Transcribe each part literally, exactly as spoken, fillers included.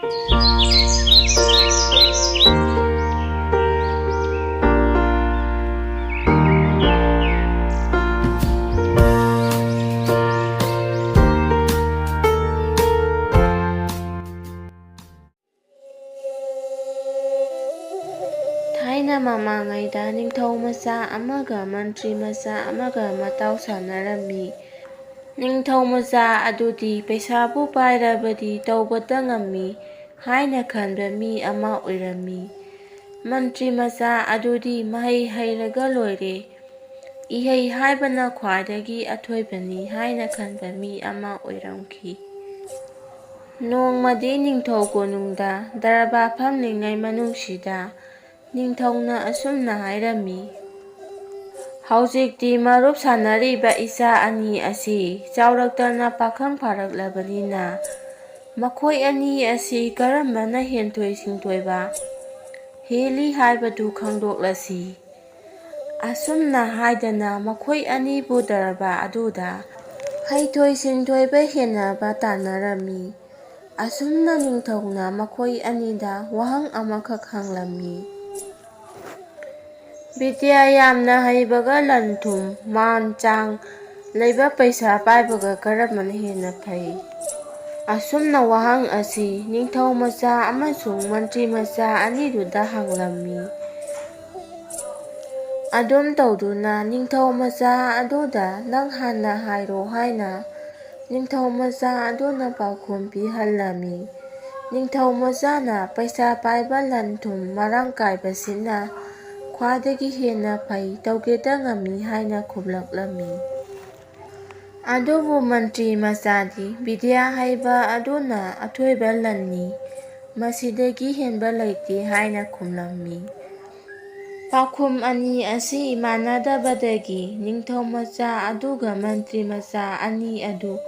ꯊꯥꯏꯅ ꯃꯃꯥꯡꯉꯩꯗ ꯅꯤꯡꯊꯧ ꯃꯆꯥ ꯑꯃꯒ ꯃꯟꯇ꯭ꯔꯤ ꯃꯆꯥ ꯑꯃꯒ ꯃꯇꯥꯎ ꯁꯥꯟꯅꯔꯝꯃꯤ꯫ ꯅꯤꯡꯊꯧ ꯃꯆꯥ ꯑꯗꯨꯗꯤ ꯄꯩꯁꯥꯕꯨ ꯄꯥꯏꯔꯕꯗꯤ ꯇꯧꯕꯇ ꯉꯝꯃꯤ ꯍꯥꯏꯅ ꯈꯟꯕ ꯃꯤ ꯑꯃ ꯑꯣꯏꯔꯝꯃꯤ꯫ ꯃꯟꯇ꯭ꯔꯤ ꯃꯆꯥ ꯑꯗꯨꯗꯤ ꯃꯍꯩ ꯍꯩꯔꯒ ꯂꯣꯏꯔꯦ, ꯏꯍꯩ ꯍꯥꯏꯕꯅ ꯈ꯭ꯋꯥꯏꯗꯒꯤ ꯑꯊꯣꯏꯕꯅꯤ ꯍꯥꯏꯅ ꯈꯟꯕ ꯃꯤ ꯑꯃ ꯑꯣꯏꯔꯝꯈꯤ꯫ ꯅꯣꯡꯃꯗꯤ ꯅꯤꯡꯊꯧ ꯀꯣꯅꯨꯡꯗ ꯗꯔꯕꯥꯔ ꯐꯝꯂꯤꯉꯩ ꯃꯅꯨꯡꯁꯤꯗ ꯅꯤꯡꯊꯧꯅ ꯑꯁꯨꯝꯅ ꯍꯥꯏꯔꯝꯃꯤ, "ꯍꯧꯖꯤꯛꯇꯤ ꯃꯔꯨꯞ ꯁꯥꯟꯅꯔꯤꯕ ꯏꯆꯥ ꯑꯅꯤ ꯑꯁꯤ ꯆꯥꯎꯔꯛꯇꯅ ꯄꯥꯈꯪ ꯐꯥꯔꯛꯂꯕꯅꯤꯅ, ꯃꯈꯣꯏ ꯑꯅꯤ ꯑꯁꯤ ꯀꯔꯝꯕꯅ ꯍꯦꯟꯊꯣꯏ ꯁꯤꯡꯊꯣꯏꯕ ꯍꯦꯜꯂꯤ ꯍꯥꯏꯕꯗꯨ ꯈꯪꯗꯣꯛꯂꯁꯤ"꯫ ꯑꯁꯨꯝꯅ ꯍꯥꯏꯗꯅ ꯃꯈꯣꯏ ꯑꯅꯤꯕꯨ ꯗꯔꯕꯥꯔ ꯑꯗꯨꯗ ꯍꯩꯊꯣꯏ ꯁꯤꯡꯊꯣꯏꯕ ꯍꯦꯟꯅꯕ ꯇꯥꯟꯅꯔꯝꯃꯤ꯫ ꯑꯁꯨꯝꯅ ꯅꯤꯡꯊꯧꯅ ꯃꯈꯣꯏ ꯑꯅꯤꯗ ꯋꯥꯍꯪ ꯑꯃꯈꯛ ꯍꯪꯂꯝꯃꯤ, "ꯕꯤꯗ꯭ꯌꯥ ꯌꯥꯝꯅ ꯍꯩꯕꯒ ꯂꯟ ꯊꯨꯝ, ꯃꯥꯟ ꯆꯥꯡ ꯂꯩꯕ ꯄꯩꯁꯥ ꯄꯥꯏꯕꯒ ꯀꯔꯝꯕꯅ ꯍꯦꯟꯅ ꯐꯩ?" ꯑꯁꯨꯝꯅ ꯋꯥꯍꯪ ꯑꯁꯤ ꯅꯤꯡꯊꯧ ꯃꯆꯥ ꯑꯃꯁꯨꯡ ꯃꯟꯇ꯭ꯔꯤ ꯃꯆꯥ ꯑꯅꯤꯗꯨꯗ ꯍꯪꯂꯝꯃꯤ꯫ ꯑꯗꯨꯝ ꯇꯧꯗꯨꯅ ꯅꯤꯡꯊꯧ ꯃꯆꯥ ꯑꯗꯨꯗ "ꯅꯪ ꯍꯥꯟꯅ ꯍꯥꯏꯔꯣ" ꯍꯥꯏꯅ ꯅꯤꯡꯊꯧ ꯃꯆꯥ ꯑꯗꯨꯅ ꯄꯥꯎꯈꯨꯝ ꯄꯤꯍꯜꯂꯝꯃꯤ꯫ ꯅꯤꯡꯊꯧ ꯃꯆꯥꯅ "ꯄꯩꯁꯥ ꯄꯥꯏꯕ, ꯂꯟ ꯊꯨꯝ ꯃꯔꯥꯡ ꯀꯥꯏꯕꯁꯤꯅ ꯈ꯭ꯋꯥꯏꯗꯒꯤ ꯍꯦꯟꯅ ꯐꯩ, ꯇꯧꯒꯦꯇ ꯉꯝꯃꯤ" ꯍꯥꯏꯅ ꯈꯨꯝꯂꯛꯂꯝꯃꯤ꯫ ꯑꯗꯨꯕꯨ ꯃꯟꯇ꯭ꯔꯤ ꯃꯆꯥꯗꯤ "ꯕꯤꯗ꯭ꯌꯥ ꯍꯩꯕ ꯑꯗꯨꯅ ꯑꯊꯣꯏꯕ ꯂꯟꯅꯤ, ꯃꯁꯤꯗꯒꯤ ꯍꯦꯟꯕ ꯂꯩꯇꯦ" ꯍꯥꯏꯅ ꯈꯨꯝꯂꯝꯃꯤ꯫ ꯄꯥꯎꯈꯨꯝ ꯑꯅꯤ ꯑꯁꯤ ꯃꯥꯟꯅꯗꯕꯗꯒꯤ ꯅꯤꯡꯊꯧ ꯃꯆꯥ ꯑꯗꯨꯒ ꯃꯟꯇ꯭ꯔꯤ ꯃꯆꯥ ꯑꯅꯤ ꯑꯗꯨ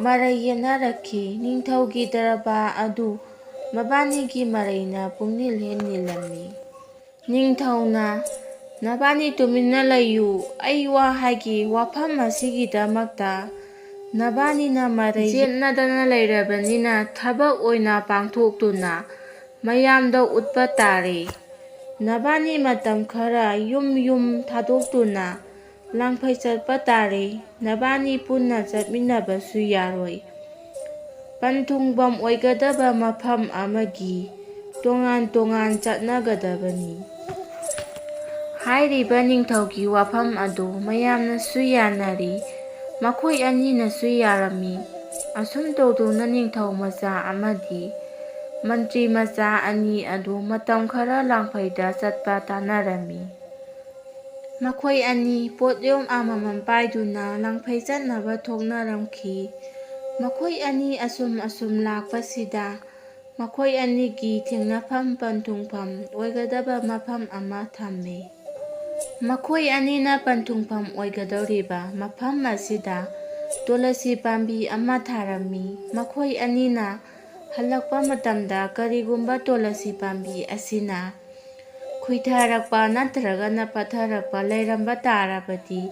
ꯃꯔꯩ ꯌꯦꯠꯅꯔꯛꯈꯤ꯫ ꯅꯤꯡꯊꯧꯒꯤ ꯗꯔꯕꯥꯔ ꯑꯗꯨ ꯃꯕꯥꯅꯤꯒꯤ ꯃꯔꯩꯅ ꯄꯨꯡꯅꯤꯜ ꯍꯦꯛ ꯅꯤꯜꯂꯝꯃꯤ꯫ ꯅꯤꯡꯊꯧꯅ, "ꯅꯕꯥꯅꯤ ꯇꯨꯃꯤꯟꯅ ꯂꯩꯌꯨ, ꯑꯩ ꯋꯥ ꯍꯥꯏꯒꯦ, ꯋꯥꯐꯝ ꯑꯁꯤꯒꯤꯗꯃꯛꯇ ꯅꯕꯥꯅꯤꯅ ꯃꯔꯩ ꯌꯦꯠꯅꯗꯅ ꯂꯩꯔꯕꯅꯤꯅ ꯊꯕꯛ ꯑꯣꯏꯅ ꯄꯥꯡꯊꯣꯛꯇꯨꯅ ꯃꯌꯥꯝꯗ ꯎꯠꯄ ꯇꯥꯔꯦ꯫ ꯅꯕꯥꯅꯤ ꯃꯇꯝ ꯈꯔ ꯌꯨꯝ ꯌꯨꯝ ꯊꯥꯗꯣꯛꯇꯨꯅ ꯂꯥꯡꯐꯩ ꯆꯠꯄ ꯇꯥꯔꯦ꯫ ꯅꯕꯥꯅꯤ ꯄꯨꯟꯅ ꯆꯠꯃꯤꯟꯅꯕꯁꯨ ꯌꯥꯔꯣꯏ꯫ ꯄꯟꯊꯨꯡꯐꯝ ꯑꯣꯏꯒꯗꯕ ꯃꯐꯝ ꯑꯃꯒꯤ ꯇꯣꯉꯥꯟ ꯇꯣꯉꯥꯟ ꯆꯠꯅꯒꯗꯕꯅꯤ꯫ ꯍꯥꯏꯔꯤꯕ ꯅꯤꯡꯊꯧꯒꯤ ꯋꯥꯐꯝ ꯑꯗꯨ ꯃꯌꯥꯝꯅꯁꯨ ꯌꯥꯅꯔꯤ꯫ ꯃꯈꯣꯏ ꯑꯅꯤꯅꯁꯨ ꯌꯥꯔꯝꯃꯤ꯫ ꯑꯁꯨꯝ ꯇꯧꯗꯨꯅ ꯅꯤꯡꯊꯧ ꯃꯆꯥ ꯑꯃꯗꯤ ꯃꯟꯇ꯭ꯔꯤ ꯃꯆꯥ ꯑꯅꯤ ꯑꯗꯨ ꯃꯇꯝ ꯈꯔ ꯂꯥꯡꯐꯩꯗ ꯆꯠꯄ ꯇꯥꯟꯅꯔꯝꯃꯤ꯫ ꯃꯈꯣꯏ ꯑꯅꯤ ꯄꯣꯠꯌꯣꯝ ꯑꯃꯃꯝ ꯄꯥꯏꯗꯨꯅ ꯂꯥꯡꯐꯩ ꯆꯠꯅꯕ ꯊꯣꯛꯅꯔꯝꯈꯤ꯫ ꯃꯈꯣꯏ ꯑꯅꯤ ꯑꯁꯨꯝ ꯑꯁꯨꯝ ꯂꯥꯛꯄꯁꯤꯗ ꯃꯈꯣꯏ ꯑꯅꯤꯒꯤ ꯊꯦꯡꯅꯐꯝ ꯄꯟꯊꯨꯡꯐꯝ ꯑꯣꯏꯒꯗꯕ ꯃꯐꯝ ꯑꯃ ꯊꯝꯃꯤ꯫ ꯃꯈꯣꯏ ꯑꯅꯤꯅ ꯄꯟꯊꯨꯡꯐꯝ ꯑꯣꯏꯒꯗꯧꯔꯤꯕ ꯃꯐꯝ ꯑꯁꯤꯗ ꯇꯨꯂꯁꯤ ꯄꯥꯝꯕꯤ ꯑꯃ ꯊꯥꯔꯝꯃꯤ꯫ ꯃꯈꯣꯏ ꯑꯅꯤꯅ ꯍꯜꯂꯛꯄ ꯃꯇꯝꯗ ꯀꯔꯤꯒꯨꯝꯕ ꯇꯨꯂꯁꯤ ꯄꯥꯝꯕꯤ ꯑꯁꯤꯅ ꯈꯨꯏꯊꯔꯛꯄ ꯅꯠꯇ꯭ꯔꯒꯅ ꯄꯠꯊꯔꯛꯄ ꯂꯩꯔꯝꯕ ꯇꯥꯔꯕꯗꯤ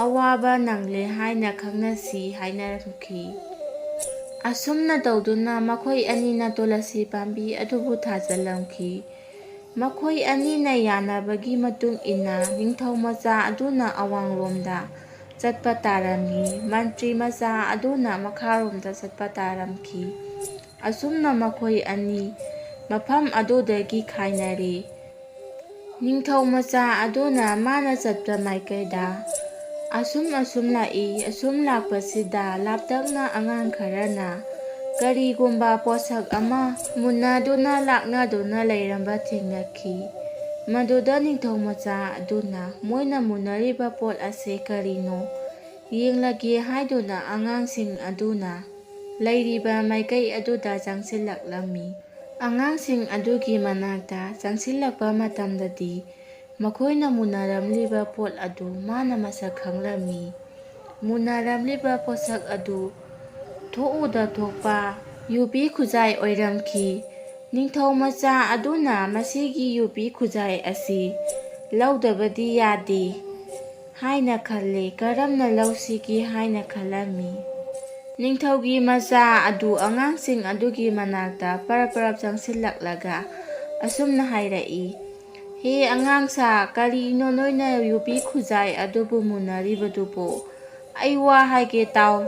ꯑꯋꯥꯕ ꯅꯪꯂꯦ ꯍꯥꯏꯅ ꯈꯪꯅꯁꯤ ꯍꯥꯏꯅꯔꯝꯈꯤ꯫ ꯑꯁꯨꯝꯅ ꯇꯧꯗꯨꯅ ꯃꯈꯣꯏ ꯑꯅꯤꯅ ꯇꯨꯂꯁꯤ ꯄꯥꯝꯕꯤ ꯑꯗꯨꯕꯨ ꯊꯥꯖꯤꯜꯂꯝꯈꯤ꯫ ꯃꯈꯣꯏ ꯑꯅꯤꯅ ꯌꯥꯅꯕꯒꯤ ꯃꯇꯨꯡ ꯏꯟꯅ ꯅꯤꯡꯊꯧ ꯃꯆꯥ ꯑꯗꯨꯅ ꯑꯋꯥꯡꯂꯣꯝꯗ ꯆꯠꯄ ꯇꯥꯔꯝꯃꯤ꯫ ꯃꯟꯇ꯭ꯔꯤ ꯃꯆꯥ ꯑꯗꯨꯅ ꯃꯈꯥꯔꯣꯝꯗ ꯆꯠꯄ ꯇꯥꯔꯝꯈꯤ꯫ ꯑꯁꯨꯝꯅ ꯃꯈꯣꯏ ꯑꯅꯤ ꯃꯐꯝ ꯑꯗꯨꯗꯒꯤ ꯈꯥꯏꯅꯔꯦ꯫ ꯅꯤꯡꯊꯧ ꯃꯆꯥ ꯑꯗꯨꯅ ꯃꯥꯅ ꯆꯠꯄ ꯃꯥꯏꯀꯩꯗ ꯑꯁꯨꯝ ꯑꯁꯨꯝ ꯂꯥꯛꯏ꯫ ꯑꯁꯨꯝ ꯂꯥꯛꯄꯁꯤꯗ ꯂꯥꯞꯇꯛꯅ ꯑꯉꯥꯡ ꯈꯔꯅ ꯀꯔꯤꯒꯨꯝꯕ ꯄꯣꯠꯁꯛ ꯑꯃ ꯃꯨꯟꯅꯗꯨꯅ ꯂꯥꯛꯅꯗꯨꯅ ꯂꯩꯔꯝꯕ ꯊꯦꯡꯅꯈꯤ꯫ ꯃꯗꯨꯗ ꯅꯤꯡꯊꯧ ꯃꯆꯥ ꯑꯗꯨꯅ ꯃꯣꯏꯅ ꯃꯨꯟꯅꯔꯤꯕ ꯄꯣꯠ ꯑꯁꯤ ꯀꯔꯤꯅꯣ ꯌꯦꯡꯂꯒꯦ ꯍꯥꯏꯗꯨꯅ ꯑꯉꯥꯡꯁꯤꯡ ꯑꯗꯨꯅ ꯂꯩꯔꯤꯕ ꯃꯥꯏꯀꯩ ꯑꯗꯨꯗ ꯆꯪꯁꯤꯜꯂꯛꯂꯝꯃꯤ꯫ ꯑꯉꯥꯡꯁꯤꯡ ꯑꯗꯨꯒꯤ ꯃꯅꯥꯛꯇ ꯆꯪꯁꯤꯜꯂꯛꯄ ꯃꯇꯝꯗꯗꯤ ꯃꯈꯣꯏꯅ ꯃꯨꯟꯅꯔꯝꯂꯤꯕ ꯄꯣꯠ ꯑꯗꯨ ꯃꯥꯅ ꯃꯁꯛ ꯈꯪꯂꯝꯃꯤ꯫ ꯃꯨꯟꯅꯔꯝꯂꯤꯕ ꯄꯣꯠꯁꯛ ꯑꯗꯨ ꯊꯣꯛꯎꯗ ꯊꯣꯛꯄ ꯌꯨꯕꯤ ꯈꯨꯖꯥꯏ ꯑꯣꯏꯔꯝꯈꯤ꯫ ꯅꯤꯡꯊꯧ ꯃꯆꯥ ꯑꯗꯨꯅ ꯃꯁꯤꯒꯤ ꯌꯨꯕꯤ ꯈꯨꯖꯥꯏ ꯑꯁꯤ ꯂꯧꯗꯕꯗꯤ ꯌꯥꯗꯦ ꯍꯥꯏꯅ ꯈꯜꯂꯤ꯫ ꯀꯔꯝꯅ ꯂꯧꯁꯤꯒꯦ ꯍꯥꯏꯅ ꯈꯜꯂꯝꯃꯤ꯫ ꯅꯤꯡꯊꯧꯒꯤ ꯃꯆꯥ ꯑꯗꯨ ꯑꯉꯥꯡꯁꯤꯡ ꯑꯗꯨꯒꯤ ꯃꯅꯥꯛꯇ ꯄꯔꯞ ꯄꯔꯞ ꯆꯪꯁꯤꯜꯂꯛꯂꯒ ꯑꯁꯨꯝꯅ ꯍꯥꯏꯔꯛꯏ, "ꯍꯦ ꯑꯉꯥꯡꯁꯥ, ꯀꯔꯤꯅꯣ ꯅꯣꯏꯅ ꯌꯨꯕꯤ ꯈꯨꯖꯥꯏ ꯑꯗꯨꯕꯨ ꯃꯨꯟꯅꯔꯤꯕꯗꯨꯕꯨ? ꯑꯩ ꯋꯥ ꯍꯥꯏꯒꯦ ꯇꯥꯎ꯫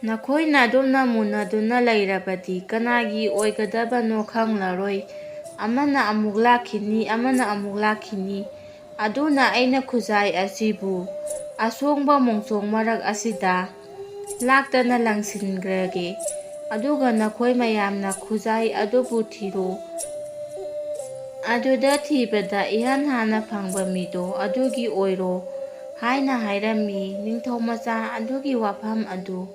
ꯅꯈꯣꯏꯅ ꯑꯗꯨꯝꯅ ꯃꯨꯟꯅꯗꯨꯅ ꯂꯩꯔꯕꯗꯤ ꯀꯅꯥꯒꯤ ꯑꯣꯏꯒꯗꯕꯅꯣ ꯈꯪꯂꯔꯣꯏ꯫ ꯑꯃꯅ ꯑꯃꯨꯛ ꯂꯥꯛꯈꯤꯅꯤ, ꯑꯃꯅ ꯑꯃꯨꯛ ꯂꯥꯛꯈꯤꯅꯤ꯫ ꯑꯗꯨꯅ ꯑꯩꯅ ꯈꯨꯖꯥꯏ ꯑꯁꯤꯕꯨ ꯑꯁꯣꯡꯕ ꯃꯣꯡꯁꯣꯡ ꯃꯔꯛ ꯑꯁꯤꯗ ꯂꯥꯛꯇꯅ ꯂꯪꯁꯤꯟꯈ꯭ꯔꯒꯦ꯫ ꯑꯗꯨꯒ ꯅꯈꯣꯏ ꯃꯌꯥꯝꯅ ꯈꯨꯖꯥꯏ ꯑꯗꯨꯕꯨ ꯊꯤꯔꯣ꯫ ꯑꯗꯨꯗ ꯊꯤꯕꯗ ꯏꯍꯥꯟ ꯍꯥꯟꯅ ꯐꯪꯕ ꯃꯤꯗꯣ ꯑꯗꯨꯒꯤ ꯑꯣꯏꯔꯣ" ꯍꯥꯏꯅ ꯍꯥꯏꯔꯝꯃꯤ꯫ ꯅꯤꯡꯊꯧ ꯃꯆꯥ ꯑꯗꯨꯒꯤ ꯋꯥꯐꯝ ꯑꯗꯨ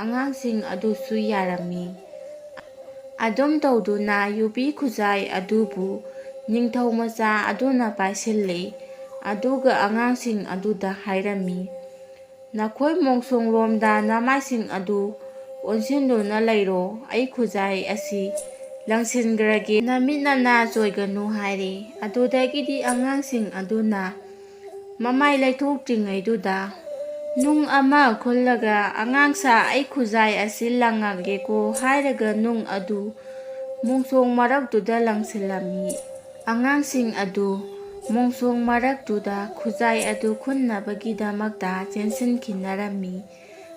ꯑꯉꯥꯡꯁꯤꯡ ꯑꯗꯨꯁꯨ ꯌꯥꯔꯝꯃꯤ꯫ ꯑꯗꯨꯝ ꯇꯧꯗꯨꯅ ꯌꯨꯕꯤ ꯈꯨꯖꯥꯏ ꯑꯗꯨꯕꯨ ꯅꯤꯡꯊꯧ ꯃꯆꯥ ꯑꯗꯨꯅ ꯄꯥꯏꯁꯤꯜꯂꯤ꯫ ꯑꯗꯨꯒ ꯑꯉꯥꯡꯁꯤꯡ ꯑꯗꯨꯗ ꯍꯥꯏꯔꯝꯃꯤ, "ꯅꯈꯣꯏ ꯃꯣꯡꯁꯣꯡꯂꯣꯝꯗ ꯅꯃꯥꯏꯁꯤꯡ ꯑꯗꯨ ꯑꯣꯟꯁꯤꯟꯗꯨꯅ ꯂꯩꯔꯣ, ꯑꯩ ꯈꯨꯖꯥꯏ ꯑꯁꯤ ꯂꯪꯁꯤꯟꯈ꯭ꯔꯒꯦ, ꯅꯃꯤꯠ ꯅꯅꯥ ꯆꯣꯏꯒꯅꯨ" ꯍꯥꯏꯔꯦ꯫ ꯑꯗꯨꯗꯒꯤꯗꯤ ꯑꯉꯥꯡꯁꯤꯡ ꯑꯗꯨꯅ ꯃꯃꯥꯏ ꯂꯩꯊꯣꯛꯇ꯭ꯔꯤꯉꯩꯗꯨꯗ ꯅꯨꯡ ꯑꯃ ꯈꯨꯜꯂꯒ, "ꯑꯉꯥꯡꯁꯥ, ꯑꯩ ꯈꯨꯖꯥꯏ ꯑꯁꯤ ꯂꯪꯉꯒꯦꯀꯣ" ꯍꯥꯏꯔꯒ ꯅꯨꯡ ꯑꯗꯨ ꯃꯣꯡꯁꯣꯡ ꯃꯔꯛꯇꯨꯗ ꯂꯪꯁꯤꯜꯂꯝꯃꯤ꯫ ꯑꯉꯥꯡꯁꯤꯡ ꯑꯗꯨ ꯃꯣꯡꯁꯣꯡ ꯃꯔꯛꯇꯨꯗ ꯈꯨꯖꯥꯏ ꯑꯗꯨ ꯈꯨꯟꯅꯕꯒꯤꯗꯃꯛꯇ ꯆꯦꯟꯁꯤꯟꯈꯤꯅꯔꯝꯃꯤ꯫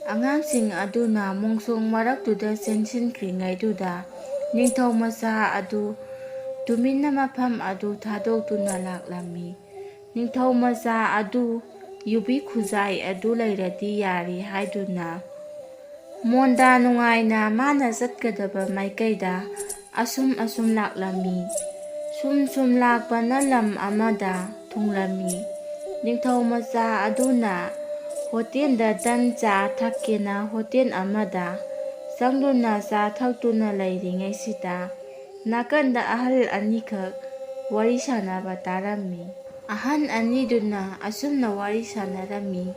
ꯑꯉꯥꯡꯁꯤꯡ ꯑꯗꯨꯅ ꯃꯣꯡꯁꯣꯡ ꯃꯔꯛꯇꯨꯗ ꯆꯦꯟꯁꯤꯟꯈ꯭ꯔꯤꯉꯩꯗꯨꯗ ꯅꯤꯡꯊꯧ ꯃꯆꯥ ꯑꯗꯨ ꯇꯨꯃꯤꯟꯅ ꯃꯐꯝ ꯑꯗꯨ ꯊꯥꯗꯣꯛꯇꯨꯅ ꯂꯥꯛꯂꯝꯃꯤ꯫ ꯅꯤꯡꯊꯧ ꯃꯆꯥ ꯑꯗꯨ ꯌꯨꯕꯤ ꯈꯨꯖꯥꯏ ꯑꯗꯨ ꯂꯩꯔꯗꯤ ꯌꯥꯔꯦ ꯍꯥꯏꯗꯨꯅ ꯃꯣꯟꯗꯥ ꯅꯨꯡꯉꯥꯏꯅ ꯃꯥꯅ ꯆꯠꯀꯗꯕ ꯃꯥꯏꯀꯩꯗ ꯑꯁꯨꯝ ꯑꯁꯨꯝ ꯂꯥꯛꯂꯝꯃꯤ꯫ ꯁꯨꯝ ꯁꯨꯝ ꯂꯥꯛꯄꯅ ꯂꯝ ꯑꯃꯗ ꯊꯨꯡꯂꯝꯃꯤ꯫ ꯅꯤꯡꯊꯧ ꯃꯆꯥ ꯑꯗꯨꯅ ꯍꯣꯇꯦꯜꯗ ꯇꯟ ꯆꯥ ꯊꯛꯀꯦꯅ ꯍꯣꯇꯦꯜ ꯑꯃꯗ ꯆꯪꯗꯨꯅ ꯆꯥ ꯊꯛꯇꯨꯅ ꯂꯩꯔꯤꯉꯩꯁꯤꯗ, ꯅꯥꯀꯟꯗ ꯑꯍꯜ ꯑꯅꯤꯈꯛ ꯋꯥꯔꯤ ꯁꯥꯟꯅꯕ ꯇꯥꯔꯝꯃꯤ꯫ ꯑꯍꯟ ꯑꯅꯤꯗꯨꯅ ꯑꯁꯨꯝꯅ ꯋꯥꯔꯤ ꯁꯥꯟꯅꯔꯝꯃꯤ,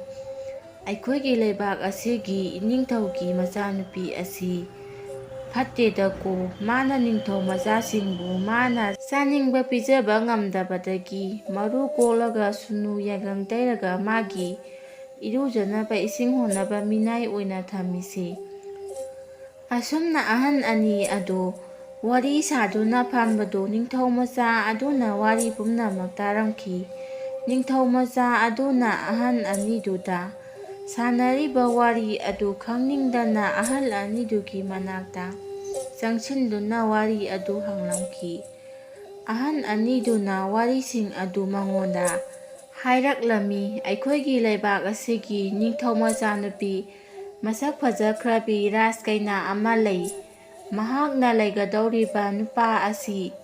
"ꯑꯩꯈꯣꯏꯒꯤ ꯂꯩꯕꯥꯛ ꯑꯁꯤꯒꯤ ꯏꯅꯤꯡꯊꯧꯒꯤ ꯃꯆꯥꯅꯨꯄꯤ ꯑꯁꯤ ꯐꯠꯇꯦꯗꯀꯣ, ꯃꯥꯅ ꯅꯤꯡꯊꯧ ꯃꯆꯥꯁꯤꯡꯕꯨ ꯃꯥꯅ ꯆꯥꯅꯤꯡꯕ ꯄꯤꯖꯕ ꯉꯝꯗꯕꯗꯒꯤ ꯃꯔꯨ ꯀꯣꯛꯂꯒ ꯁꯨꯅꯨ ꯌꯥꯏꯉꯪ ꯇꯩꯔꯒ ꯃꯥꯒꯤ ꯏꯔꯨꯖꯅꯕ ꯏꯁꯤꯡ ꯍꯣꯟꯅꯕ ꯃꯤꯅꯥꯏ ꯑꯣꯏꯅ ꯊꯝꯃꯤꯁꯦ꯫ ꯑꯁꯨꯝꯅ ꯑꯍꯟ ꯑꯅꯤ ꯑꯗꯨ ꯋꯥꯔꯤ ꯁꯥꯗꯨꯅ ꯐꯝꯕꯗꯨ ꯅꯤꯡꯊꯧ ꯃꯆꯥ ꯑꯗꯨꯅ ꯋꯥꯔꯤ ꯄꯨꯝꯅꯃꯛ ꯇꯥꯔꯝꯈꯤ꯫ ꯅꯤꯡꯊꯧ ꯃꯆꯥ ꯑꯗꯨꯅ ꯑꯍꯟ ꯑꯅꯤꯗꯨꯗ ꯁꯥꯟꯅꯔꯤꯕ ꯋꯥꯔꯤ ꯑꯗꯨ ꯈꯪꯅꯤꯡꯗꯅ ꯑꯍꯜ ꯑꯅꯤꯗꯨꯒꯤ ꯃꯅꯥꯛꯇ ꯆꯪꯁꯤꯟꯗꯨꯅ ꯋꯥꯔꯤ ꯑꯗꯨ ꯍꯪꯂꯝꯈꯤ꯫ ꯑꯍꯟ ꯑꯅꯤꯗꯨꯅ ꯋꯥꯔꯤꯁꯤꯡ ꯑꯗꯨ ꯃꯉꯣꯟꯗ ꯍꯥꯏꯔꯛꯂꯝꯃꯤ꯫ ꯑꯩꯈꯣꯏꯒꯤ ꯂꯩꯕꯥꯛ ꯑꯁꯤꯒꯤ ꯅꯤꯡꯊꯧ ꯃꯆꯥꯅꯨꯄꯤ ꯃꯁꯛ ꯐꯖꯈ꯭ꯔꯕꯤ ꯔꯥꯖꯀꯩꯅꯥ ꯑꯃ ꯂꯩ꯫ ꯃꯍꯥꯛꯅ ꯂꯩꯒꯗꯧꯔꯤꯕ ꯅꯨꯄꯥ ꯑꯁꯤ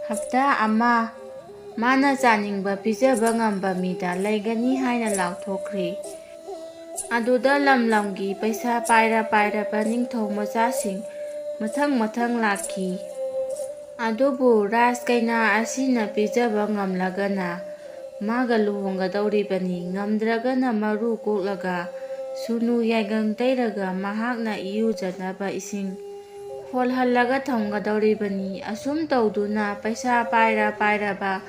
ꯍꯞꯇꯥ ꯑꯃ ꯃꯥꯅ ꯆꯥꯅꯤꯡꯕ ꯄꯤꯖꯕ ꯉꯝꯕ ꯃꯤꯗ ꯂꯩꯒꯅꯤ ꯍꯥꯏꯅ ꯂꯥꯎꯊꯣꯛꯈ꯭ꯔꯦ꯫ ꯑꯗꯨꯗ ꯂꯝ ꯂꯝꯒꯤ ꯄꯩꯁꯥ ꯄꯥꯏꯔ ꯄꯥꯏꯔꯕ ꯅꯤꯡꯊꯧ ꯃꯆꯥꯁꯤꯡ ꯃꯊꯪ ꯃꯊꯪ ꯂꯥꯛꯈꯤ꯫ ꯑꯗꯨꯕꯨ ꯔꯥꯖꯀꯩꯅꯥ ꯑꯁꯤꯅ ꯄꯤꯖꯕ ꯉꯝꯂꯒꯅ ꯃꯥꯒ ꯂꯨꯍꯣꯡꯒꯗꯧꯔꯤꯕꯅꯤ, ꯉꯝꯗ꯭ꯔꯒꯅ ꯃꯔꯨ ꯀꯣꯛꯂꯒ ꯁꯨꯅꯨ ꯌꯥꯏꯉꯪ ꯇꯩꯔꯒ ꯃꯍꯥꯛꯅ ꯏꯔꯨꯖꯅꯕ ꯏꯁꯤꯡ ꯍꯣꯜꯍꯜꯂꯒ ꯊꯝꯒꯗꯧꯔꯤꯕꯅꯤ꯫ ꯑꯁꯨꯝ ꯇꯧꯗꯨꯅ ꯄꯩꯁꯥ ꯄꯥꯏꯔ ꯄꯥꯏꯔꯕ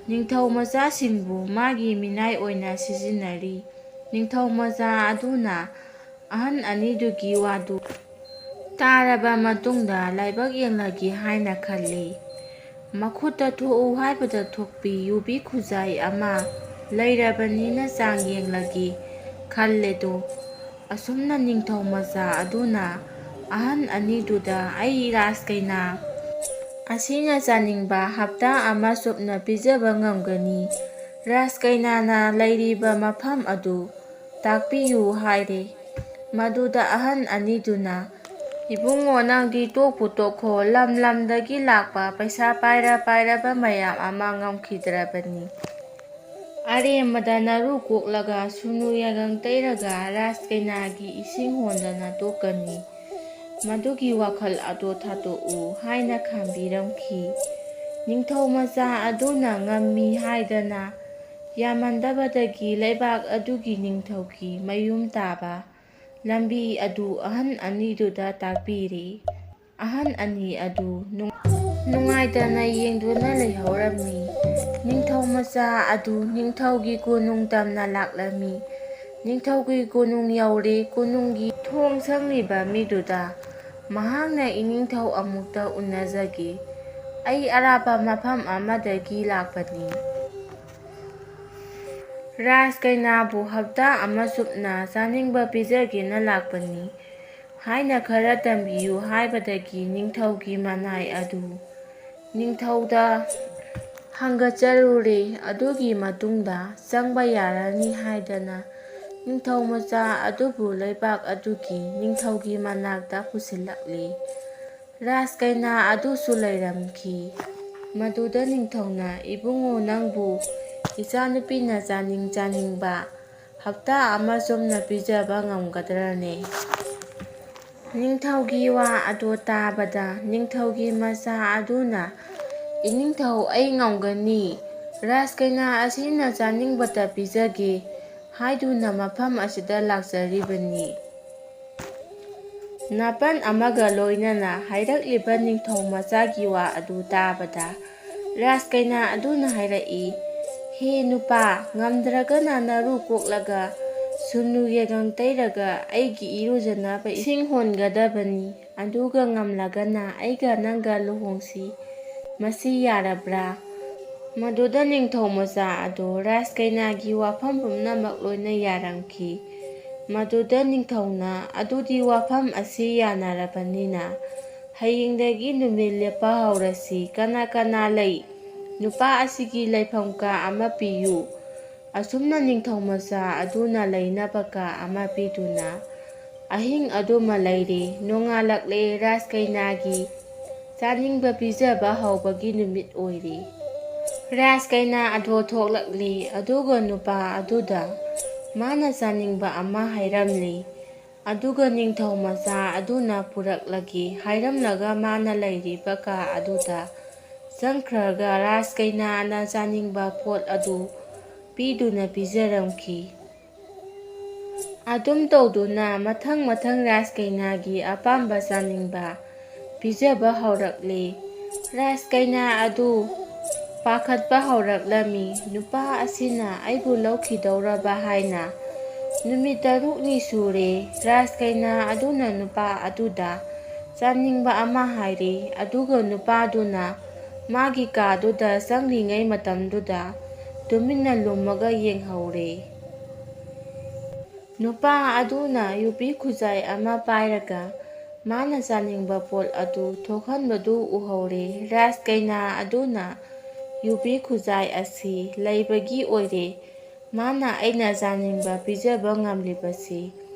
ꯅꯤꯡꯊꯧ ꯃꯆꯥꯁꯤꯡꯕꯨ ꯃꯥꯒꯤ ꯃꯤꯅꯥꯏ ꯑꯣꯏꯅ ꯁꯤꯖꯤꯟꯅꯔꯤ꯫ ꯅꯤꯡꯊꯧ ꯃꯆꯥ ꯑꯗꯨꯅ ꯑꯍꯟ ꯑꯅꯤꯗꯨꯒꯤ ꯋꯥꯗꯨ ꯇꯥꯔꯕ ꯃꯇꯨꯡꯗ ꯂꯥꯏꯕꯛ ꯌꯦꯡꯂꯒꯦ ꯍꯥꯏꯅ ꯈꯜꯂꯤ꯫ ꯃꯈꯨꯠꯇ ꯊꯣꯛꯎ ꯍꯥꯏꯕꯗ ꯊꯣꯛꯄꯤ ꯌꯨꯕꯤ ꯈꯨꯖꯥꯏ ꯑꯃ ꯂꯩꯔꯕꯅꯤꯅ ꯆꯥꯡ ꯌꯦꯡꯂꯒꯦ ꯈꯜꯂꯦꯗꯣ꯫ ꯑꯁꯨꯝꯅ ꯅꯤꯡꯊꯧ ꯃꯆꯥ ꯑꯗꯨꯅ ꯑꯍꯟ ꯑꯅꯤꯗꯨꯗ ꯑꯩ ꯔꯥꯖꯀꯩꯅꯥ ꯑꯁꯤꯅ ꯆꯥꯅꯤꯡꯕ ꯍꯞꯇꯥ ꯑꯃ ꯆꯨꯞꯅ ꯄꯤꯖꯕ ꯉꯝꯒꯅꯤ꯫ ꯔꯥꯖꯀꯩꯅꯥꯅ ꯂꯩꯔꯤꯕ ꯃꯐꯝ ꯑꯗꯨ ꯇꯥꯛꯄꯤꯌꯨ ꯍꯥꯏꯔꯦ꯫ ꯃꯗꯨꯗ ꯑꯍꯟ ꯑꯅꯤꯗꯨꯅ, "ꯏꯕꯨꯡꯉꯣ, ꯅꯪꯗꯤ ꯇꯣꯛꯄꯨ ꯇꯣꯛꯈꯣ, ꯂꯝ ꯂꯝꯗꯒꯤ ꯂꯥꯛꯄ ꯄꯩꯁꯥ ꯄꯥꯏꯔ ꯄꯥꯏꯔꯕ ꯃꯌꯥꯝ ꯑꯃ ꯉꯝꯈꯤꯗ꯭ꯔꯕꯅꯤ꯫ ꯑꯔꯦꯝꯕꯗ ꯅꯔꯨ ꯀꯣꯛꯂꯒ ꯁꯨꯅꯨ ꯌꯥꯏꯉꯪ ꯇꯩꯔꯒ ꯔꯥꯖꯀꯩꯅꯥꯒꯤ ꯏꯁꯤꯡ ꯍꯣꯟꯗꯅ ꯇꯣꯛꯀꯅꯤ꯫ ꯃꯗꯨꯒꯤ ꯋꯥꯈꯜ ꯑꯗꯣ ꯊꯥꯗꯣꯛꯎ" ꯍꯥꯏꯅ ꯈꯥꯝꯕꯤꯔꯝꯈꯤ꯫ ꯅꯤꯡꯊꯧ ꯃꯆꯥ ꯑꯗꯨꯅ ꯉꯝꯃꯤ ꯍꯥꯏꯗꯅ ꯌꯥꯝꯃꯟꯗꯕꯗꯒꯤ ꯂꯩꯕꯥꯛ ꯑꯗꯨꯒꯤ ꯅꯤꯡꯊꯧꯒꯤ ꯃꯌꯨꯝ ꯇꯥꯕ ꯂꯝꯕꯤ ꯑꯗꯨ ꯑꯍꯟ ꯑꯅꯤꯗꯨꯗ ꯇꯥꯛꯄꯤꯔꯦ꯫ ꯑꯍꯟ ꯑꯅꯤ ꯑꯗꯨ ꯅꯨꯡ-, ꯅꯨꯡꯉꯥꯏꯇꯅ ꯌꯦꯡꯗꯨꯅ ꯂꯩꯍꯧꯔꯝꯃꯤ꯫ ꯅꯤꯡꯊꯧ ꯃꯆꯥ ꯑꯗꯨ ꯅꯤꯡꯊꯧꯒꯤ ꯀꯣꯅꯨꯡ ꯇꯝꯅ ꯂꯥꯛꯂꯝꯃꯤ꯫ ꯅꯤꯡꯊꯧꯒꯤ ꯀꯣꯅꯨꯡ ꯌꯧꯔꯦ꯫ ꯀꯣꯅꯨꯡꯒꯤ ꯊꯣꯡ ꯁꯪꯂꯤꯕ ꯃꯤꯗꯨꯗ ꯃꯍꯥꯛꯅ "ꯏꯅꯤꯡꯊꯧ ꯑꯃꯨꯛꯇ ꯎꯅꯖꯒꯦ꯫ ꯑꯩ ꯑꯔꯥꯞꯄ ꯃꯐꯝ ꯑꯃꯗꯒꯤ ꯂꯥꯛꯄꯅꯤ꯫ ꯔꯥꯖꯀꯩꯅꯥꯕꯨ ꯍꯞꯇꯥ ꯑꯃ ꯆꯨꯞꯅ ꯆꯥꯅꯤꯡꯕ ꯄꯤꯖꯒꯦꯅ ꯂꯥꯛꯄꯅꯤ" ꯍꯥꯏꯅ ꯈꯔ ꯇꯝꯕꯤꯌꯨ ꯍꯥꯏꯕꯗꯒꯤ ꯅꯤꯡꯊꯧꯒꯤ ꯃꯅꯥꯏ ꯑꯗꯨ ꯅꯤꯡꯊꯧꯗ ꯍꯪꯒꯠꯆꯔꯨꯔꯦ꯫ ꯑꯗꯨꯒꯤ ꯃꯇꯨꯡꯗ ꯆꯪꯕ ꯌꯥꯔꯅꯤ ꯍꯥꯏꯗꯅ ꯅꯤꯡꯊꯧ ꯃꯆꯥ ꯑꯗꯨꯕꯨ ꯂꯩꯕꯥꯛ ꯑꯗꯨꯒꯤ ꯅꯤꯡꯊꯧꯒꯤ ꯃꯅꯥꯛꯇ ꯄꯨꯁꯤꯜꯂꯛꯂꯤ꯫ ꯔꯥꯖꯀꯩꯅꯥ ꯑꯗꯨꯁꯨ ꯂꯩꯔꯝꯈꯤ꯫ ꯃꯗꯨꯗ ꯅꯤꯡꯊꯧꯅ, "ꯏꯕꯨꯡꯉꯣ, ꯅꯪꯕꯨ ꯏꯆꯥꯅꯨꯄꯤꯅ ꯆꯥꯅꯤꯡ ꯆꯥꯅꯤꯡꯕ ꯍꯞꯇꯥ ꯑꯃ ꯆꯨꯞꯅ ꯄꯤꯖꯕ ꯉꯝꯒꯗ꯭ꯔꯅꯦ?" ꯅꯤꯡꯊꯧꯒꯤ ꯋꯥ ꯑꯗꯨ ꯇꯥꯕꯗ ꯅꯤꯡꯊꯧꯒꯤ ꯃꯆꯥ ꯑꯗꯨꯅ, "ꯏꯅꯤꯡꯊꯧ, ꯑꯩ ꯉꯝꯒꯅꯤ꯫ ꯔꯥꯖꯀꯩꯅꯥ ꯑꯁꯤꯅ ꯆꯥꯅꯤꯡꯕꯇ ꯄꯤꯖꯒꯦ" ꯍꯥꯏꯗꯨꯅ ꯃꯐꯝ ꯑꯁꯤꯗ ꯂꯥꯛꯆꯔꯤꯕꯅꯤ꯫ ꯅꯥꯄꯟ ꯑꯃꯒ ꯂꯣꯏꯅꯅ ꯍꯥꯏꯔꯛꯂꯤꯕ ꯅꯤꯡꯊꯧ ꯃꯆꯥꯒꯤ ꯋꯥ ꯑꯗꯨ ꯇꯥꯕꯗ ꯔꯥꯖꯀꯩꯅꯥ ꯑꯗꯨꯅ ꯍꯥꯏꯔꯛꯏ, "ꯍꯦ ꯅꯨꯄꯥ, ꯉꯝꯗ꯭ꯔꯒꯅ ꯅꯔꯨ ꯀꯣꯛꯂꯒ ꯁꯨꯅꯨ ꯌꯦꯒꯪ ꯇꯩꯔꯒ ꯑꯩꯒꯤ ꯏꯔꯨꯖꯅꯕ ꯏꯁꯤꯡ ꯍꯣꯟꯒꯗꯕꯅꯤ꯫ ꯑꯗꯨꯒ ꯉꯝꯂꯒꯅ ꯑꯩꯒ ꯅꯪꯒ ꯂꯨꯍꯣꯡꯁꯤ꯫ ꯃꯁꯤ ꯌꯥꯔꯕ꯭ꯔꯥ?" ꯃꯗꯨꯗ ꯅꯤꯡꯊꯧ ꯃꯆꯥ ꯑꯗꯨ ꯔꯥꯖꯀꯩꯅꯥꯒꯤ ꯋꯥꯐꯝ ꯄꯨꯝꯅꯃꯛ ꯂꯣꯏꯅ ꯌꯥꯔꯝꯈꯤ꯫ ꯃꯗꯨꯗ ꯅꯤꯡꯊꯧꯅ, "ꯑꯗꯨꯗꯤ ꯋꯥꯐꯝ ꯑꯁꯤ ꯌꯥꯅꯔꯕꯅꯤꯅ ꯍꯌꯦꯡꯗꯒꯤ ꯅꯨꯃꯤꯠ ꯂꯦꯞꯄ ꯍꯧꯔꯁꯤ꯫ ꯀꯅꯥ ꯀꯅꯥ ꯂꯩ? ꯅꯨꯄꯥ ꯑꯁꯤꯒꯤ ꯂꯩꯐꯝ ꯀꯥ ꯑꯃ ꯄꯤꯌꯨ"꯫ ꯑꯁꯨꯝꯅ ꯅꯤꯡꯊꯧ ꯃꯆꯥ ꯑꯗꯨꯅ ꯂꯩꯅꯕ ꯀꯥ ꯑꯃ ꯄꯤꯗꯨꯅ ꯑꯍꯤꯡ ꯑꯗꯨꯃ ꯂꯩꯔꯤ꯫ ꯅꯣꯡꯉꯥꯜꯂꯛꯂꯦ꯫ ꯔꯥꯖꯀꯩꯅꯥꯒꯤ ꯆꯥꯅꯤꯡꯕ ꯄꯤꯖꯕ ꯍꯧꯕꯒꯤ ꯅꯨꯃꯤꯠ ꯑꯣꯏꯔꯤ꯫ ꯔꯥꯖꯀꯩꯅꯥ ꯑꯗꯣ ꯊꯣꯛꯂꯛꯂꯤ꯫ ꯑꯗꯨꯒ ꯅꯨꯄꯥ ꯑꯗꯨꯗ ꯃꯥꯅ ꯆꯥꯅꯤꯡꯕ ꯑꯃ ꯍꯥꯏꯔꯝꯂꯤ꯫ ꯑꯗꯨꯒ ꯅꯤꯡꯊꯧ ꯃꯆꯥ ꯑꯗꯨꯅ ꯄꯨꯔꯛꯂꯒꯦ ꯍꯥꯏꯔꯝꯂꯒ ꯃꯥꯅ ꯂꯩꯔꯤꯕ ꯀꯥ ꯑꯗꯨꯗ ꯆꯪꯈ꯭ꯔꯒ ꯔꯥꯖꯀꯩꯅꯥꯅ ꯆꯥꯅꯤꯡꯕ ꯄꯣꯠ ꯑꯗꯨ ꯄꯤꯗꯨꯅ ꯄꯤꯖꯔꯝꯈꯤ꯫ ꯑꯗꯨꯝ ꯇꯧꯗꯨꯅ ꯃꯊꯪ ꯃꯊꯪ ꯔꯥꯖꯀꯩꯅꯥꯒꯤ ꯑꯄꯥꯝꯕ ꯆꯥꯅꯤꯡꯕ ꯄꯤꯖꯕ ꯍꯧꯔꯛꯂꯦ꯫ ꯔꯥꯖꯀꯩꯅꯥ ꯑꯗꯨ ꯄꯥꯈꯠꯄ ꯍꯧꯔꯛꯂꯝꯃꯤ꯫ "ꯅꯨꯄꯥ ꯑꯁꯤꯅ ꯑꯩꯕꯨ ꯂꯧꯈꯤꯗꯧꯔꯕ?" ꯍꯥꯏꯅ꯫ ꯅꯨꯃꯤꯠ ꯇꯔꯨꯛꯅꯤ ꯁꯨꯔꯦ꯫ ꯔꯥꯖꯀꯩꯅꯥ ꯑꯗꯨꯅ ꯅꯨꯄꯥ ꯑꯗꯨꯗ ꯆꯥꯅꯤꯡꯕ ꯑꯃ ꯍꯥꯏꯔꯦ, ꯑꯗꯨꯒ ꯅꯨꯄꯥꯗꯨꯅ ꯃꯥꯒꯤ ꯀꯥꯗꯨꯗ ꯆꯪꯂꯤꯉꯩ ꯃꯇꯝꯗꯨꯗ ꯇꯨꯃꯤꯟꯅ ꯂꯨꯝꯃꯒ ꯌꯦꯡꯍꯧꯔꯦ꯫ ꯅꯨꯄꯥ ꯑꯗꯨꯅ ꯌꯨꯕꯤ ꯈꯨꯖꯥꯏ ꯑꯃ ꯄꯥꯏꯔꯒ ꯃꯥꯅ ꯆꯥꯅꯤꯡꯕ ꯄꯣꯠ ꯑꯗꯨ ꯊꯣꯛꯍꯟꯕꯗꯨ ꯎꯍꯧꯔꯦ꯫ ꯔꯥꯖꯀꯩꯅꯥ ꯑꯗꯨꯅ ꯌꯨꯕꯤ ꯈꯨꯖꯥꯏ ꯑꯁꯤ ꯂꯩꯕꯒꯤ ꯑꯣꯏꯔꯦ ꯃꯥꯅ ꯑꯩꯅ ꯆꯥꯅꯤꯡꯕ ꯄꯤꯖꯕ ꯉꯝꯂꯤꯕꯁꯤ꯫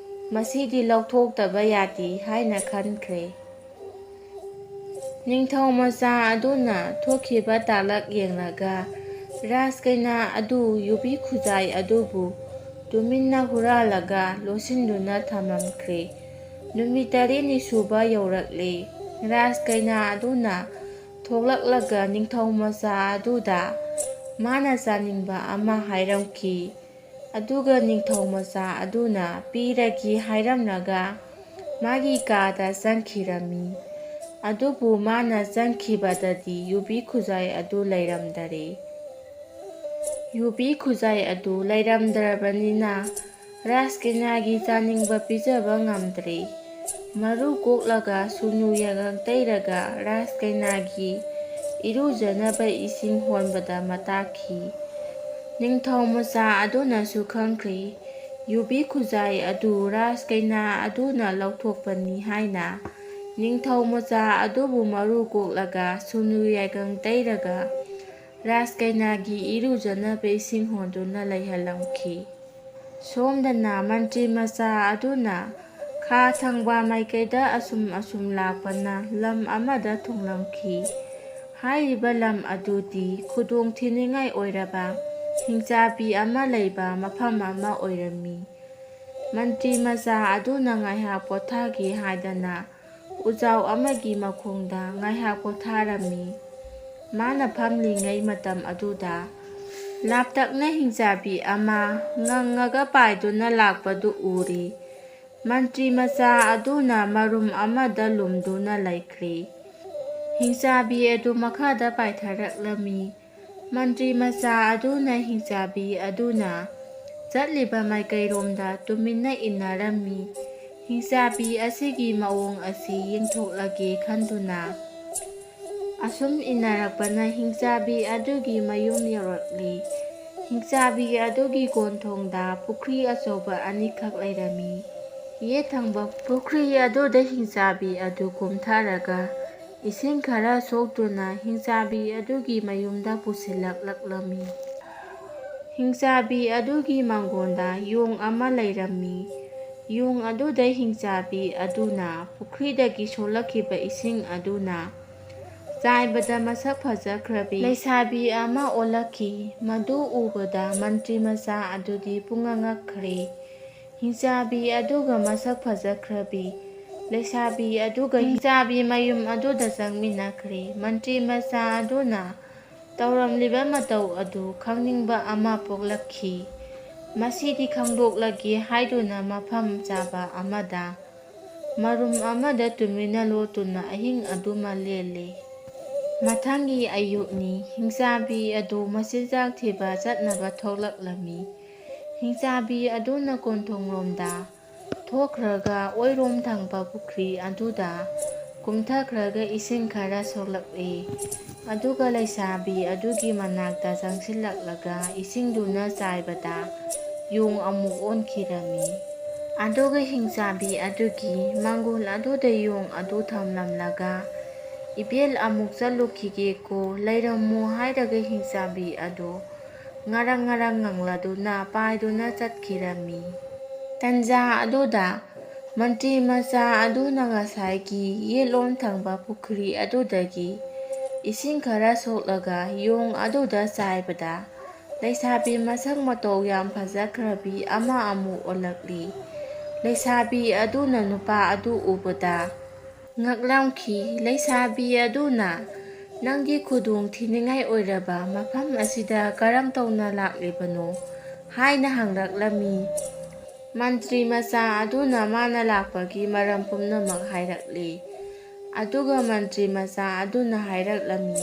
ꯃꯁꯤꯗꯤ ꯂꯧꯊꯣꯛꯇꯕ ꯌꯥꯗꯦ ꯍꯥꯏꯅ ꯈꯟꯈ꯭ꯔꯦ꯫ ꯅꯤꯡꯊꯧ ꯃꯆꯥ ꯑꯗꯨꯅ ꯊꯣꯛꯈꯤꯕ ꯇꯥꯂꯛ ꯌꯦꯡꯂꯒ ꯔꯥꯖꯀꯩꯅꯥ ꯑꯗꯨ ꯌꯨꯕꯤ ꯈꯨꯖꯥꯏ ꯑꯗꯨꯕꯨ ꯇꯨꯃꯤꯟꯅ ꯍꯨꯔꯥꯜꯂꯒ ꯂꯣꯠꯁꯤꯟꯗꯨꯅ ꯊꯝꯂꯝꯈ꯭ꯔꯦ꯫ ꯅꯨꯃꯤꯠ ꯇꯔꯦꯠꯅꯤ ꯁꯨꯕ ꯌꯧꯔꯛꯂꯦ꯫ ꯔꯥꯖꯀꯩꯅꯥ ꯑꯗꯨꯅ ꯊꯣꯛꯂꯛꯂꯒ ꯅꯤꯡꯊꯧ ꯃꯆꯥ ꯑꯗꯨꯗ ꯃꯥꯅ ꯆꯥꯅꯤꯡꯕ ꯑꯃ ꯍꯥꯏꯔꯝꯈꯤ꯫ ꯑꯗꯨꯒ ꯅꯤꯡꯊꯧ ꯃꯆꯥ ꯑꯗꯨꯅ ꯄꯤꯔꯒꯦ ꯍꯥꯏꯔꯝꯂꯒ ꯃꯥꯒꯤ ꯀꯥꯗ ꯆꯪꯈꯤꯔꯝꯃꯤ꯫ ꯑꯗꯨꯕꯨ ꯃꯥꯅ ꯆꯪꯈꯤꯕꯗꯗꯤ ꯌꯨꯕꯤ ꯈꯨꯖꯥꯏ ꯑꯗꯨ ꯂꯩꯔꯝꯗꯔꯦ꯫ ꯌꯨꯕꯤ ꯈꯨꯖꯥꯏ ꯑꯗꯨ ꯂꯩꯔꯝꯗ꯭ꯔꯕꯅꯤꯅ ꯔꯥꯖꯀꯩꯅꯥꯒꯤ ꯆꯥꯅꯤꯡꯕ ꯄꯤꯖꯕ ꯉꯝꯗ꯭ꯔꯦ꯫ ꯃꯔꯨ ꯀꯣꯛꯂꯒ ꯁꯨꯅꯨ ꯌꯥꯏꯉꯪ ꯇꯩꯔꯒ ꯔꯥꯖꯀꯩꯅꯥꯒꯤ ꯏꯔꯨꯖꯅꯕ ꯏꯁꯤꯡ ꯍꯣꯟꯕꯗ ꯃꯇꯥꯛꯈꯤ꯫ ꯅꯤꯡꯊꯧ ꯃꯆꯥ ꯑꯗꯨꯅꯁꯨ ꯈꯪꯈ꯭ꯔꯦ, ꯌꯨꯕꯤ ꯈꯨꯖꯥꯏ ꯑꯗꯨ ꯔꯥꯖꯀꯩꯅꯥ ꯑꯗꯨꯅ ꯂꯧꯊꯣꯛꯄꯅꯤ ꯍꯥꯏꯅ꯫ ꯅꯤꯡꯊꯧ ꯃꯆꯥ ꯑꯗꯨꯕꯨ ꯃꯔꯨ ꯀꯣꯛꯂꯒ ꯁꯨꯅꯨ ꯌꯥꯏꯉꯪ ꯇꯩꯔꯒ ꯔꯥꯖꯀꯩꯅꯥꯒꯤ ꯏꯔꯨꯖꯅꯕ ꯏꯁꯤꯡ ꯍꯣꯟꯗꯨꯅ ꯂꯩꯍꯜꯂꯝꯈꯤ꯫ ꯁꯣꯝꯗꯅ ꯃꯟꯇ꯭ꯔꯤ ꯃꯆꯥ ꯑꯗꯨꯅ ꯈꯥ ꯊꯪꯕ ꯃꯥꯏꯀꯩꯗ ꯑꯁꯨꯝ ꯑꯁꯨꯝ ꯂꯥꯛꯄꯅ ꯂꯝ ꯑꯃꯗ ꯊꯨꯡꯂꯝꯈꯤ꯫ ꯍꯥꯏꯔꯤꯕ ꯂꯝ ꯑꯗꯨꯗꯤ ꯈꯨꯗꯣꯡ ꯊꯤꯅꯤꯡꯉꯥꯏ ꯑꯣꯏꯔꯕ ꯍꯤꯡꯆꯥꯕꯤ ꯑꯃ ꯂꯩꯕ ꯃꯐꯝ ꯑꯃ ꯑꯣꯏꯔꯝꯃꯤ꯫ ꯃꯟꯇ꯭ꯔꯤ ꯃꯆꯥ ꯑꯗꯨꯅ ꯉꯥꯏꯍꯥꯛ ꯄꯣꯊꯥꯒꯦ ꯍꯥꯏꯗꯅ ꯎꯖꯥꯎ ꯑꯃꯒꯤ ꯃꯈꯣꯡꯗ ꯉꯥꯏꯍꯥꯛ ꯄꯣꯊꯥꯔꯝꯃꯤ꯫ ꯃꯥꯅ ꯐꯝꯂꯤꯉꯩ ꯃꯇꯝ ꯑꯗꯨꯗ ꯂꯥꯞꯇꯛꯅ ꯍꯤꯡꯆꯥꯕꯤ ꯑꯃ ꯉꯪꯉꯒ ꯄꯥꯏꯗꯨꯅ ꯂꯥꯛꯄꯗꯨ ꯎꯔꯦ꯫ ꯃꯟꯇ꯭ꯔꯤ ꯃꯆꯥ ꯑꯗꯨꯅ ꯃꯔꯨꯝ ꯑꯃꯗ ꯂꯨꯝꯗꯨꯅ ꯂꯩꯈ꯭ꯔꯦ꯫ ꯍꯤꯡꯆꯥꯕꯤ ꯑꯗꯨ ꯃꯈꯥꯗ ꯄꯥꯏꯊꯔꯛꯂꯝꯃꯤ꯫ ꯃꯟꯇ꯭ꯔꯤ ꯃꯆꯥ ꯑꯗꯨꯅ ꯍꯤꯡꯆꯥꯕꯤ ꯑꯗꯨꯅ ꯆꯠꯂꯤꯕ ꯃꯥꯏꯀꯩꯔꯣꯝꯗ ꯇꯨꯃꯤꯟꯅ ꯏꯟꯅꯔꯝꯃꯤ꯫ ꯍꯤꯡꯆꯥꯕꯤ ꯑꯁꯤꯒꯤ ꯃꯑꯣꯡ ꯑꯁꯤ ꯌꯦꯡꯊꯣꯛꯂꯒꯦ ꯈꯟꯗꯨꯅ ꯑꯁꯨꯝ ꯏꯟꯅꯔꯛꯄꯅ ꯍꯤꯡꯆꯥꯕꯤ ꯑꯗꯨꯒꯤ ꯃꯌꯨꯝ ꯌꯧꯔꯛꯂꯤ꯫ ꯍꯤꯡꯆꯥꯕꯤ ꯑꯗꯨꯒꯤ ꯀꯣꯟꯊꯣꯡꯗ ꯄꯨꯈ꯭ꯔꯤ ꯑꯆꯧꯕ ꯑꯅꯤꯈꯛ ꯂꯩꯔꯝꯃꯤ꯫ ꯌꯦꯠ ꯊꯪꯕ ꯄꯨꯈ꯭ꯔꯤ ꯑꯗꯨꯗ ꯍꯤꯡꯆꯥꯕꯤ ꯑꯗꯨ ꯀꯨꯝꯊꯔꯒ ꯏꯁꯤꯡ ꯈꯔ ꯁꯣꯛꯇꯨꯅ ꯍꯤꯡꯆꯥꯕꯤ ꯑꯗꯨꯒꯤ ꯃꯌꯨꯝꯗ ꯄꯨꯁꯤꯜꯂꯛꯂꯛꯂꯝꯃꯤ꯫ ꯍꯤꯡꯆꯥꯕꯤ ꯑꯗꯨꯒꯤ ꯃꯥꯡꯒꯣꯟꯗ ꯌꯣꯡ ꯑꯃ ꯂꯩꯔꯝꯃꯤ꯫ ꯌꯣꯡ ꯑꯗꯨꯗ ꯍꯤꯡꯆꯥꯕꯤ ꯑꯗꯨꯅ ꯄꯨꯈ꯭ꯔꯤꯗꯒꯤ ꯁꯣꯛꯂꯛꯈꯤꯕ ꯏꯁꯤꯡ ꯑꯗꯨꯅ ꯆꯥꯏꯕꯗ ꯃꯁꯛ ꯐꯖꯈ꯭ꯔꯕꯤ ꯂꯩꯁꯥꯕꯤ ꯑꯃ ꯑꯣꯜꯂꯛꯈꯤ꯫ ꯃꯗꯨ ꯎꯕꯗ ꯃꯟꯇ꯭ꯔꯤ ꯃꯆꯥ ꯑꯗꯨꯗꯤ ꯄꯨꯡꯉꯛ ꯉꯛꯈ꯭ꯔꯦ꯫ ꯍꯤꯡꯆꯥꯕꯤ ꯑꯗꯨꯒ ꯃꯁꯛ ꯐꯖꯈ꯭ꯔꯕꯤ ꯂꯩꯁꯥꯕꯤ ꯑꯗꯨꯒ ꯍꯤꯡꯆꯥꯕꯤ ꯃꯌꯨꯝ ꯑꯗꯨꯗ ꯆꯪꯃꯤꯟꯅꯈ꯭ꯔꯦ꯫ ꯃꯟꯇ꯭ꯔꯤ ꯃꯆꯥ ꯑꯗꯨꯅ ꯇꯧꯔꯝꯂꯤꯕ ꯃꯇꯧ ꯑꯗꯨ ꯈꯪꯅꯤꯡꯕ ꯑꯃ ꯄꯣꯛꯂꯛꯈꯤ꯫ ꯃꯁꯤꯗꯤ ꯈꯪꯗꯣꯛꯂꯒꯦ ꯍꯥꯏꯗꯨꯅ ꯃꯐꯝ ꯆꯥꯕ ꯑꯃꯗ ꯃꯔꯨꯝ ꯑꯃꯗ ꯇꯨꯃꯤꯟꯅ ꯂꯣꯠꯇꯨꯅ ꯑꯍꯤꯡ ꯑꯗꯨꯃ ꯂꯦꯜꯂꯤ꯫ ꯃꯊꯪꯒꯤ ꯑꯌꯨꯛꯅꯤ꯫ ꯍꯤꯡꯆꯥꯕꯤ ꯑꯗꯨ ꯃꯆꯤꯟꯖꯥꯛ ꯊꯤꯕ ꯆꯠꯅꯕ ꯊꯣꯛꯂꯛꯂꯝꯃꯤ꯫ ꯍꯤꯡꯆꯥꯕꯤ ꯑꯗꯨꯅ ꯀꯣꯟꯊꯣꯡꯂꯣꯝꯗ ꯊꯣꯛꯈ꯭ꯔꯒ ꯑꯣꯏꯔꯣꯝ ꯊꯪꯕ ꯄꯨꯈ꯭ꯔꯤ ꯑꯗꯨꯗ ꯀꯨꯝꯊꯈ꯭ꯔꯒ ꯏꯁꯤꯡ ꯈꯔ ꯁꯣꯛꯂꯛꯏ꯫ ꯑꯗꯨꯒ ꯂꯩꯁꯥꯕꯤ ꯑꯗꯨꯒꯤ ꯃꯅꯥꯛꯇ ꯆꯪꯁꯤꯜꯂꯛꯂꯒ ꯏꯁꯤꯡꯗꯨꯅ ꯆꯥꯏꯕꯗ ꯌꯣꯡ ꯑꯃꯨꯛ ꯑꯣꯟꯈꯤꯔꯝꯃꯤ꯫ ꯑꯗꯨꯒ ꯍꯤꯡꯆꯥꯕꯤ ꯑꯗꯨꯒꯤ ꯃꯥꯡꯒꯣꯜ ꯑꯗꯨꯗ ꯌꯣꯡ ꯑꯗꯨ ꯊꯝꯂꯝꯂꯒ, "ꯏꯕꯦꯜ, ꯑꯃꯨꯛ ꯆꯠꯂꯨꯈꯤꯒꯦꯀꯣ, ꯂꯩꯔꯝꯃꯨ" ꯍꯥꯏꯔꯒ ꯍꯤꯡꯆꯥꯕꯤ ꯑꯗꯨ ꯉꯔꯪ ꯉꯔꯪ ꯉꯪꯂꯗꯨꯅ ꯄꯥꯏꯗꯨꯅ ꯆꯠꯈꯤꯔꯝꯃꯤ꯫ ꯇꯟꯖꯥ ꯑꯗꯨꯗ ꯃꯟꯇ꯭ꯔꯤ ꯃꯆꯥ ꯑꯗꯨꯅ ꯉꯁꯥꯏꯒꯤ ꯌꯦꯠꯂꯣꯝ ꯊꯪꯕ ꯄꯨꯈ꯭ꯔꯤ ꯑꯗꯨꯗꯒꯤ ꯏꯁꯤꯡ ꯈꯔ ꯁꯣꯛꯂꯒ ꯌꯣꯡ ꯑꯗꯨꯗ ꯆꯥꯏꯕꯗ, ꯂꯩꯁꯥꯕꯤ ꯃꯁꯛ ꯃꯇꯧ ꯌꯥꯝ ꯐꯖꯈ꯭ꯔꯕꯤ ꯑꯃ ꯑꯃꯨꯛ ꯑꯣꯜꯂꯛꯂꯤ꯫ ꯂꯩꯁꯥꯕꯤ ꯑꯗꯨꯅ ꯅꯨꯄꯥ ꯑꯗꯨ ꯎꯕꯗ ꯉꯛꯂꯝꯈꯤ꯫ ꯂꯩꯁꯥꯕꯤ ꯑꯗꯨꯅ, "ꯅꯪꯒꯤ ꯈꯨꯗꯣꯡ ꯊꯤꯅꯤꯡꯉꯥꯏ ꯑꯣꯏꯔꯕ ꯃꯐꯝ ꯑꯁꯤꯗ ꯀꯔꯝ ꯇꯧꯅ ꯂꯥꯛꯂꯤꯕꯅꯣ?" ꯍꯥꯏꯅ ꯍꯪꯂꯛꯂꯝꯃꯤ꯫ ꯃꯟꯇ꯭ꯔꯤ ꯃꯆꯥ ꯑꯗꯨꯅ ꯃꯥꯅ ꯂꯥꯛꯄꯒꯤ ꯃꯔꯝ ꯄꯨꯝꯅꯃꯛ ꯍꯥꯏꯔꯛꯂꯤ꯫ ꯑꯗꯨꯒ ꯃꯟꯇ꯭ꯔꯤ ꯃꯆꯥ ꯑꯗꯨꯅ ꯍꯥꯏꯔꯛꯂꯝꯃꯤ,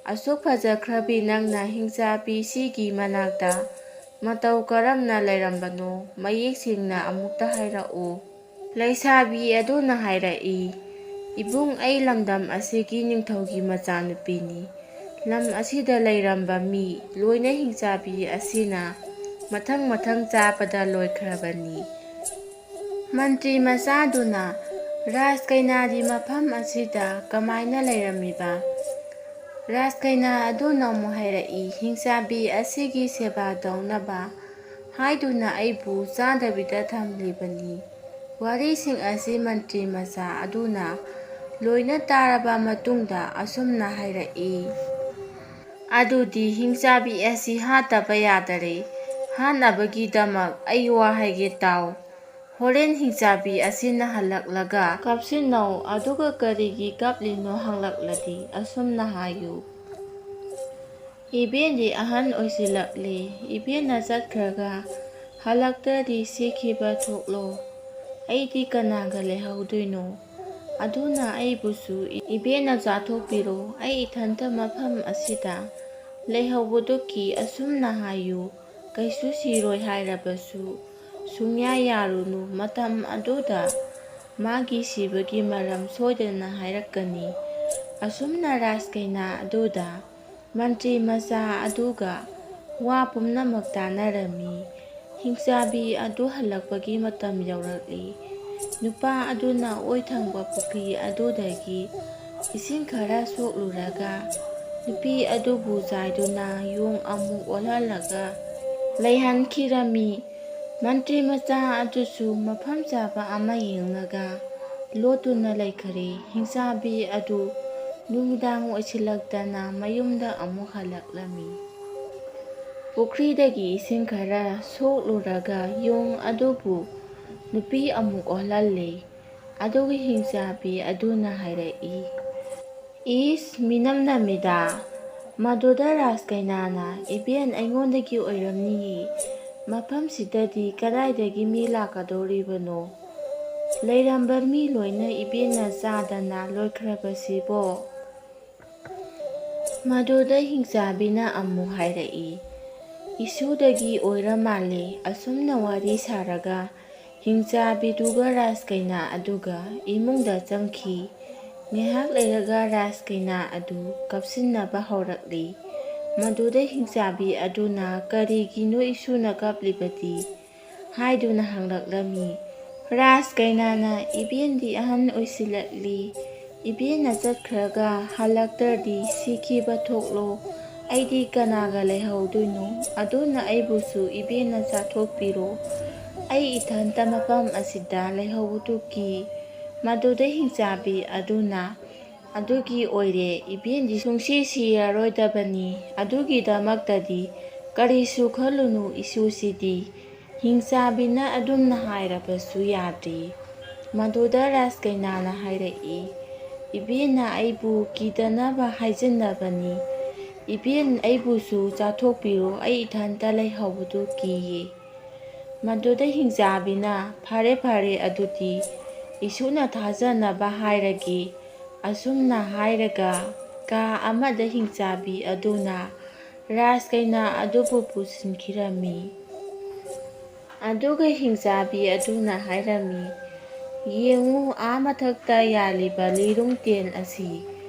"ꯑꯁꯨꯛ ꯐꯖꯈ꯭ꯔꯕꯤ ꯅꯪꯅ ꯍꯤꯡꯆꯥꯕꯤ ꯁꯤꯒꯤ ꯃꯅꯥꯛꯇ ꯃꯇꯧ ꯀꯔꯝꯅ ꯂꯩꯔꯝꯕꯅꯣ? ꯃꯌꯦꯛ ꯁꯦꯡꯅ ꯑꯃꯨꯛꯇ ꯍꯥꯏꯔꯛꯎ꯫" ꯂꯩꯁꯥꯕꯤ ꯑꯗꯨꯅ ꯍꯥꯏꯔꯛꯏ, "ꯏꯕꯨꯡ, ꯑꯩ ꯂꯝꯗꯝ ꯑꯁꯤꯒꯤ ꯅꯤꯡꯊꯧꯒꯤ ꯃꯆꯥꯅꯨꯄꯤꯅꯤ꯫ ꯂꯝ ꯑꯁꯤꯗ ꯂꯩꯔꯝꯕ ꯃꯤ ꯂꯣꯏꯅ ꯍꯤꯡꯆꯥꯕꯤ ꯑꯁꯤꯅ ꯃꯊꯪ ꯃꯊꯪ ꯆꯥꯕꯗ ꯂꯣꯏꯈ꯭ꯔꯕꯅꯤ꯫" ꯃꯟꯇ꯭ꯔꯤ ꯃꯆꯥꯗꯨꯅ, "ꯔꯥꯖ ꯀꯩꯅꯥꯗꯤ ꯃꯐꯝ ꯑꯁꯤꯗ ꯀꯃꯥꯏꯅ ꯂꯩꯔꯝꯃꯤꯕ?" ꯔꯥꯖ ꯀꯩꯅꯥ ꯑꯗꯨꯅ ꯑꯃꯨꯛ ꯍꯥꯏꯔꯛꯏ, "ꯍꯤꯡꯆꯥꯕꯤ ꯑꯁꯤꯒꯤ ꯁꯦꯕꯥ ꯇꯧꯅꯕ ꯍꯥꯏꯗꯨꯅ ꯑꯩꯕꯨ ꯆꯥꯗꯕꯤꯗ ꯊꯝꯂꯤꯕꯅꯤ꯫" ꯋꯥꯔꯤꯁꯤꯡ ꯑꯁꯤ ꯃꯟꯇ꯭ꯔꯤ ꯃꯆꯥ ꯑꯗꯨꯅ ꯂꯣꯏꯅ ꯇꯥꯔꯕ ꯃꯇꯨꯡꯗ ꯑꯁꯨꯝꯅ ꯍꯥꯏꯔꯛꯏ, "ꯑꯗꯨꯗꯤ ꯍꯤꯡꯆꯥꯕꯤ ꯑꯁꯤ ꯍꯥꯠꯇꯕ ꯌꯥꯗꯔꯦ꯫ ꯍꯥꯠꯅꯕꯒꯤꯗꯃꯛ ꯑꯩ ꯋꯥ ꯍꯥꯏꯒꯦ ꯇꯥꯎ꯫ ꯍꯣꯔꯦꯟ ꯍꯤꯡꯆꯥꯕꯤ ꯑꯁꯤꯅ ꯍꯜꯂꯛꯂꯒ ꯀꯞꯁꯤꯟꯅꯧ, ꯑꯗꯨꯒ ꯀꯔꯤꯒꯤ ꯀꯞꯂꯤꯅꯣ ꯍꯪꯂꯛꯂꯗꯤ ꯑꯁꯨꯝꯅ ꯍꯥꯏꯌꯨ, 'ꯏꯕꯦꯟꯗꯤ ꯑꯍꯟ ꯑꯣꯏꯁꯤꯜꯂꯛꯂꯦ, ꯏꯕꯦꯟꯅ ꯆꯠꯈ꯭ꯔꯒ ꯍꯜꯂꯛꯇ꯭ꯔꯗꯤ ꯁꯤꯈꯤꯕ ꯊꯣꯛꯂꯣ꯫ ꯑꯩꯗꯤ ꯀꯅꯥꯒ ꯂꯩꯍꯧꯗꯣꯏꯅꯣ? ꯑꯗꯨꯅ ꯑꯩꯕꯨꯁꯨ ꯏꯕꯦꯟꯅ ꯆꯥꯊꯣꯛꯄꯤꯔꯣ, ꯑꯩ ꯏꯊꯟꯇ ꯃꯐꯝ ꯑꯁꯤꯗ ꯂꯩꯍꯧꯕꯗꯨ ꯀꯤ,' ꯑꯁꯨꯝꯅ ꯍꯥꯏꯌꯨ꯫ ꯀꯩꯁꯨ ꯁꯤꯔꯣꯏ ꯍꯥꯏꯔꯕꯁꯨ ꯁꯨꯡꯌꯥ ꯌꯥꯔꯨꯅꯨ꯫ ꯃꯇꯝ ꯑꯗꯨꯗ ꯃꯥꯒꯤ ꯁꯤꯕꯒꯤ ꯃꯔꯝ ꯁꯣꯏꯗꯅ ꯍꯥꯏꯔꯛꯀꯅꯤ꯫" ꯑꯁꯨꯝꯅ ꯔꯥꯖꯀꯩꯅꯥ ꯑꯗꯨꯗ ꯃꯟꯇ꯭ꯔꯤ ꯃꯆꯥ ꯑꯗꯨꯒ ꯋꯥ ꯄꯨꯝꯅꯃꯛ ꯇꯥꯟꯅꯔꯝꯃꯤ꯫ ꯍꯤꯡꯆꯥꯕꯤ ꯑꯗꯨ ꯍꯜꯂꯛꯄꯒꯤ ꯃꯇꯝ ꯌꯧꯔꯛꯂꯤ꯫ ꯅꯨꯄꯥ ꯑꯗꯨꯅ ꯑꯣꯏ ꯊꯪꯕ ꯄꯨꯈ꯭ꯔꯤ ꯑꯗꯨꯗꯒꯤ ꯏꯁꯤꯡ ꯈꯔ ꯁꯣꯛꯂꯨꯔꯒ ꯅꯨꯄꯤ ꯑꯗꯨꯕꯨ ꯆꯥꯏꯗꯨꯅ ꯌꯣꯡ ꯑꯃꯨꯛ ꯑꯣꯜꯍꯜꯂꯒ ꯂꯩꯍꯟꯈꯤꯔꯝꯃꯤ꯫ ꯃꯟꯇ꯭ꯔꯤ ꯃꯆꯥ ꯑꯗꯨꯁꯨ ꯃꯐꯝ ꯆꯥꯕ ꯑꯃ ꯌꯦꯡꯂꯒ ꯂꯣꯠꯇꯨꯅ ꯂꯩꯈꯔꯦ꯫ ꯍꯤꯡꯆꯥꯕꯤ ꯑꯗꯨ ꯅꯨꯃꯤꯗꯥꯡ ꯑꯣꯏꯁꯤꯜꯂꯛꯇꯅ ꯃꯌꯨꯝꯗ ꯑꯃꯨꯛ ꯍꯜꯂꯛꯂꯝꯃꯤ꯫ ꯄꯨꯈ꯭ꯔꯤꯗꯒꯤ ꯏꯁꯤꯡ ꯈꯔ ꯁꯣꯛꯂꯨꯔꯒ ꯌꯣꯡ ꯑꯗꯨꯕꯨ ꯅꯨꯄꯤ ꯑꯃꯨꯛ ꯑꯣꯜꯍꯜꯂꯦ꯫ ꯑꯗꯨꯒ ꯍꯤꯡꯆꯥꯕꯤ ꯑꯗꯨꯅ ꯍꯥꯏꯔꯛꯏ, "ꯏꯁ, ꯃꯤꯅꯝ ꯅꯝꯃꯤꯗ꯫ ꯃꯗꯨꯗ ꯔꯥꯖꯀꯩꯅꯥꯅ, 'ꯏꯕꯦꯟ, ꯑꯩꯉꯣꯟꯗꯒꯤ ꯑꯣꯏꯔꯝꯅꯤꯌꯦ꯫ ꯃꯐꯝꯁꯤꯗꯗꯤ ꯀꯗꯥꯏꯗꯒꯤ ꯃꯤ ꯂꯥꯛꯀꯗꯧꯔꯤꯕꯅꯣ? ꯂꯩꯔꯝꯕ ꯃꯤ ꯂꯣꯏꯅ ꯏꯕꯦꯟꯅ ꯆꯥꯗꯅ ꯂꯣꯏꯈ꯭ꯔꯕꯁꯤꯕꯣ?" ꯃꯗꯨꯗ ꯍꯤꯡꯆꯥꯕꯤꯅ ꯑꯃꯨꯛ ꯍꯥꯏꯔꯛꯏ, "ꯏꯁꯨꯗꯒꯤ ꯑꯣꯏꯔ ꯃꯥꯜꯂꯦ꯫ ꯑꯁꯨꯝꯅ ꯋꯥꯔꯤ ꯁꯥꯔꯒ ꯍꯤꯡꯆꯥꯕꯤꯗꯨꯒ ꯔꯥꯖ ꯀꯩꯅꯥ ꯑꯗꯨꯒ ꯏꯃꯨꯡꯗ ꯆꯪꯈꯤ꯫ ꯉꯥꯏꯍꯥꯛ ꯂꯩꯔꯒ ꯔꯥꯖ ꯀꯩꯅꯥ ꯑꯗꯨ ꯀꯞꯁꯤꯟꯅꯕ ꯍꯧꯔꯛꯂꯤ꯫ ꯃꯗꯨꯗ ꯍꯤꯡꯆꯥꯕꯤ ꯑꯗꯨꯅ ꯀꯔꯤꯒꯤꯅꯣ ꯏꯁꯨꯅ ꯀꯞꯂꯤꯕꯗꯤ ꯍꯥꯏꯗꯨꯅ ꯍꯪꯂꯛꯂꯝꯃꯤ꯫ ꯔꯥꯖ ꯀꯩꯅꯥꯅ, "ꯏꯕꯦꯟꯗꯤ ꯑꯍꯟ ꯑꯣꯏꯁꯤꯜꯂꯛꯂꯤ꯫ ꯏꯕꯦꯟꯅ ꯆꯠꯈ꯭ꯔꯒ ꯍꯜꯂꯛꯇ꯭ꯔꯗꯤ ꯁꯤꯈꯤꯕ ꯊꯣꯛꯂꯣ꯫ ꯑꯩꯗꯤ ꯀꯅꯥꯒ ꯂꯩꯍꯧꯗꯣꯏꯅꯣ? ꯑꯗꯨꯅ ꯑꯩꯕꯨꯁꯨ ꯏꯕꯦꯟꯅ ꯆꯥꯊꯣꯛꯄꯤꯔꯣ꯫ ꯑꯩ ꯏꯊꯟꯇ ꯃꯐꯝ ꯑꯁꯤꯗ ꯂꯩꯍꯧꯕꯗꯨ ꯀꯤ꯫" ꯃꯗꯨꯗ ꯍꯤꯡꯆꯥꯕꯤ ꯑꯗꯨꯅ, "ꯑꯗꯨꯒꯤ ꯑꯣꯏꯔꯦ, ꯏꯕꯦꯟꯗꯤ ꯁꯨꯡꯁꯤ ꯁꯤꯔꯔꯣꯏꯗꯕꯅꯤ꯫ ꯑꯗꯨꯒꯤꯗꯃꯛꯇꯗꯤ ꯀꯔꯤꯁꯨ ꯈꯜꯂꯨꯅꯨ ꯏꯁꯨꯁꯤꯗꯤ꯫" ꯍꯤꯡꯆꯥꯕꯤꯅ ꯑꯗꯨꯝꯅ ꯍꯥꯏꯔꯕꯁꯨ ꯌꯥꯗ꯭ꯔꯤ꯫ ꯃꯗꯨꯗ ꯔꯥꯖ ꯀꯩꯅꯥꯅ ꯍꯥꯏꯔꯛꯏ, "ꯏꯕꯦꯟꯅ ꯑꯩꯕꯨ ꯀꯤꯗꯅꯕ ꯍꯥꯏꯖꯟꯅꯕꯅꯤ꯫ ꯏꯕꯦꯟ ꯑꯩꯕꯨꯁꯨ ꯆꯥꯊꯣꯛꯄꯤꯔꯣ, ꯑꯩ ꯏꯊꯟꯇ ꯂꯩꯍꯧꯕꯗꯨ ꯀꯤꯌꯦ꯫" ꯃꯗꯨꯗ ꯍꯤꯡꯆꯥꯕꯤꯅ, "ꯐꯔꯦ ꯐꯔꯦ, ꯑꯗꯨꯗꯤ ꯏꯁꯨꯅ ꯊꯥꯖꯅꯕ ꯍꯥꯏꯔꯒꯦ꯫" ꯑꯁꯨꯝꯅ ꯍꯥꯏꯔꯒ ꯀꯥ ꯑꯃꯗ ꯍꯤꯡꯆꯥꯕꯤ ꯑꯗꯨꯅ ꯔꯥꯖ ꯀꯩꯅꯥ ꯑꯗꯨꯕꯨ ꯄꯨꯁꯤꯟꯈꯤꯔꯝꯃꯤ꯫ ꯑꯗꯨꯒ ꯍꯤꯡꯆꯥꯕꯤ ꯑꯗꯨꯅ ꯍꯥꯏꯔꯝꯃꯤ, "ꯌꯦꯡꯉꯨ, ꯑꯥ ꯃꯊꯛꯇ ꯌꯥꯜꯂꯤꯕ ꯂꯤꯔꯨꯡ ꯇꯦꯟ ꯑꯁꯤ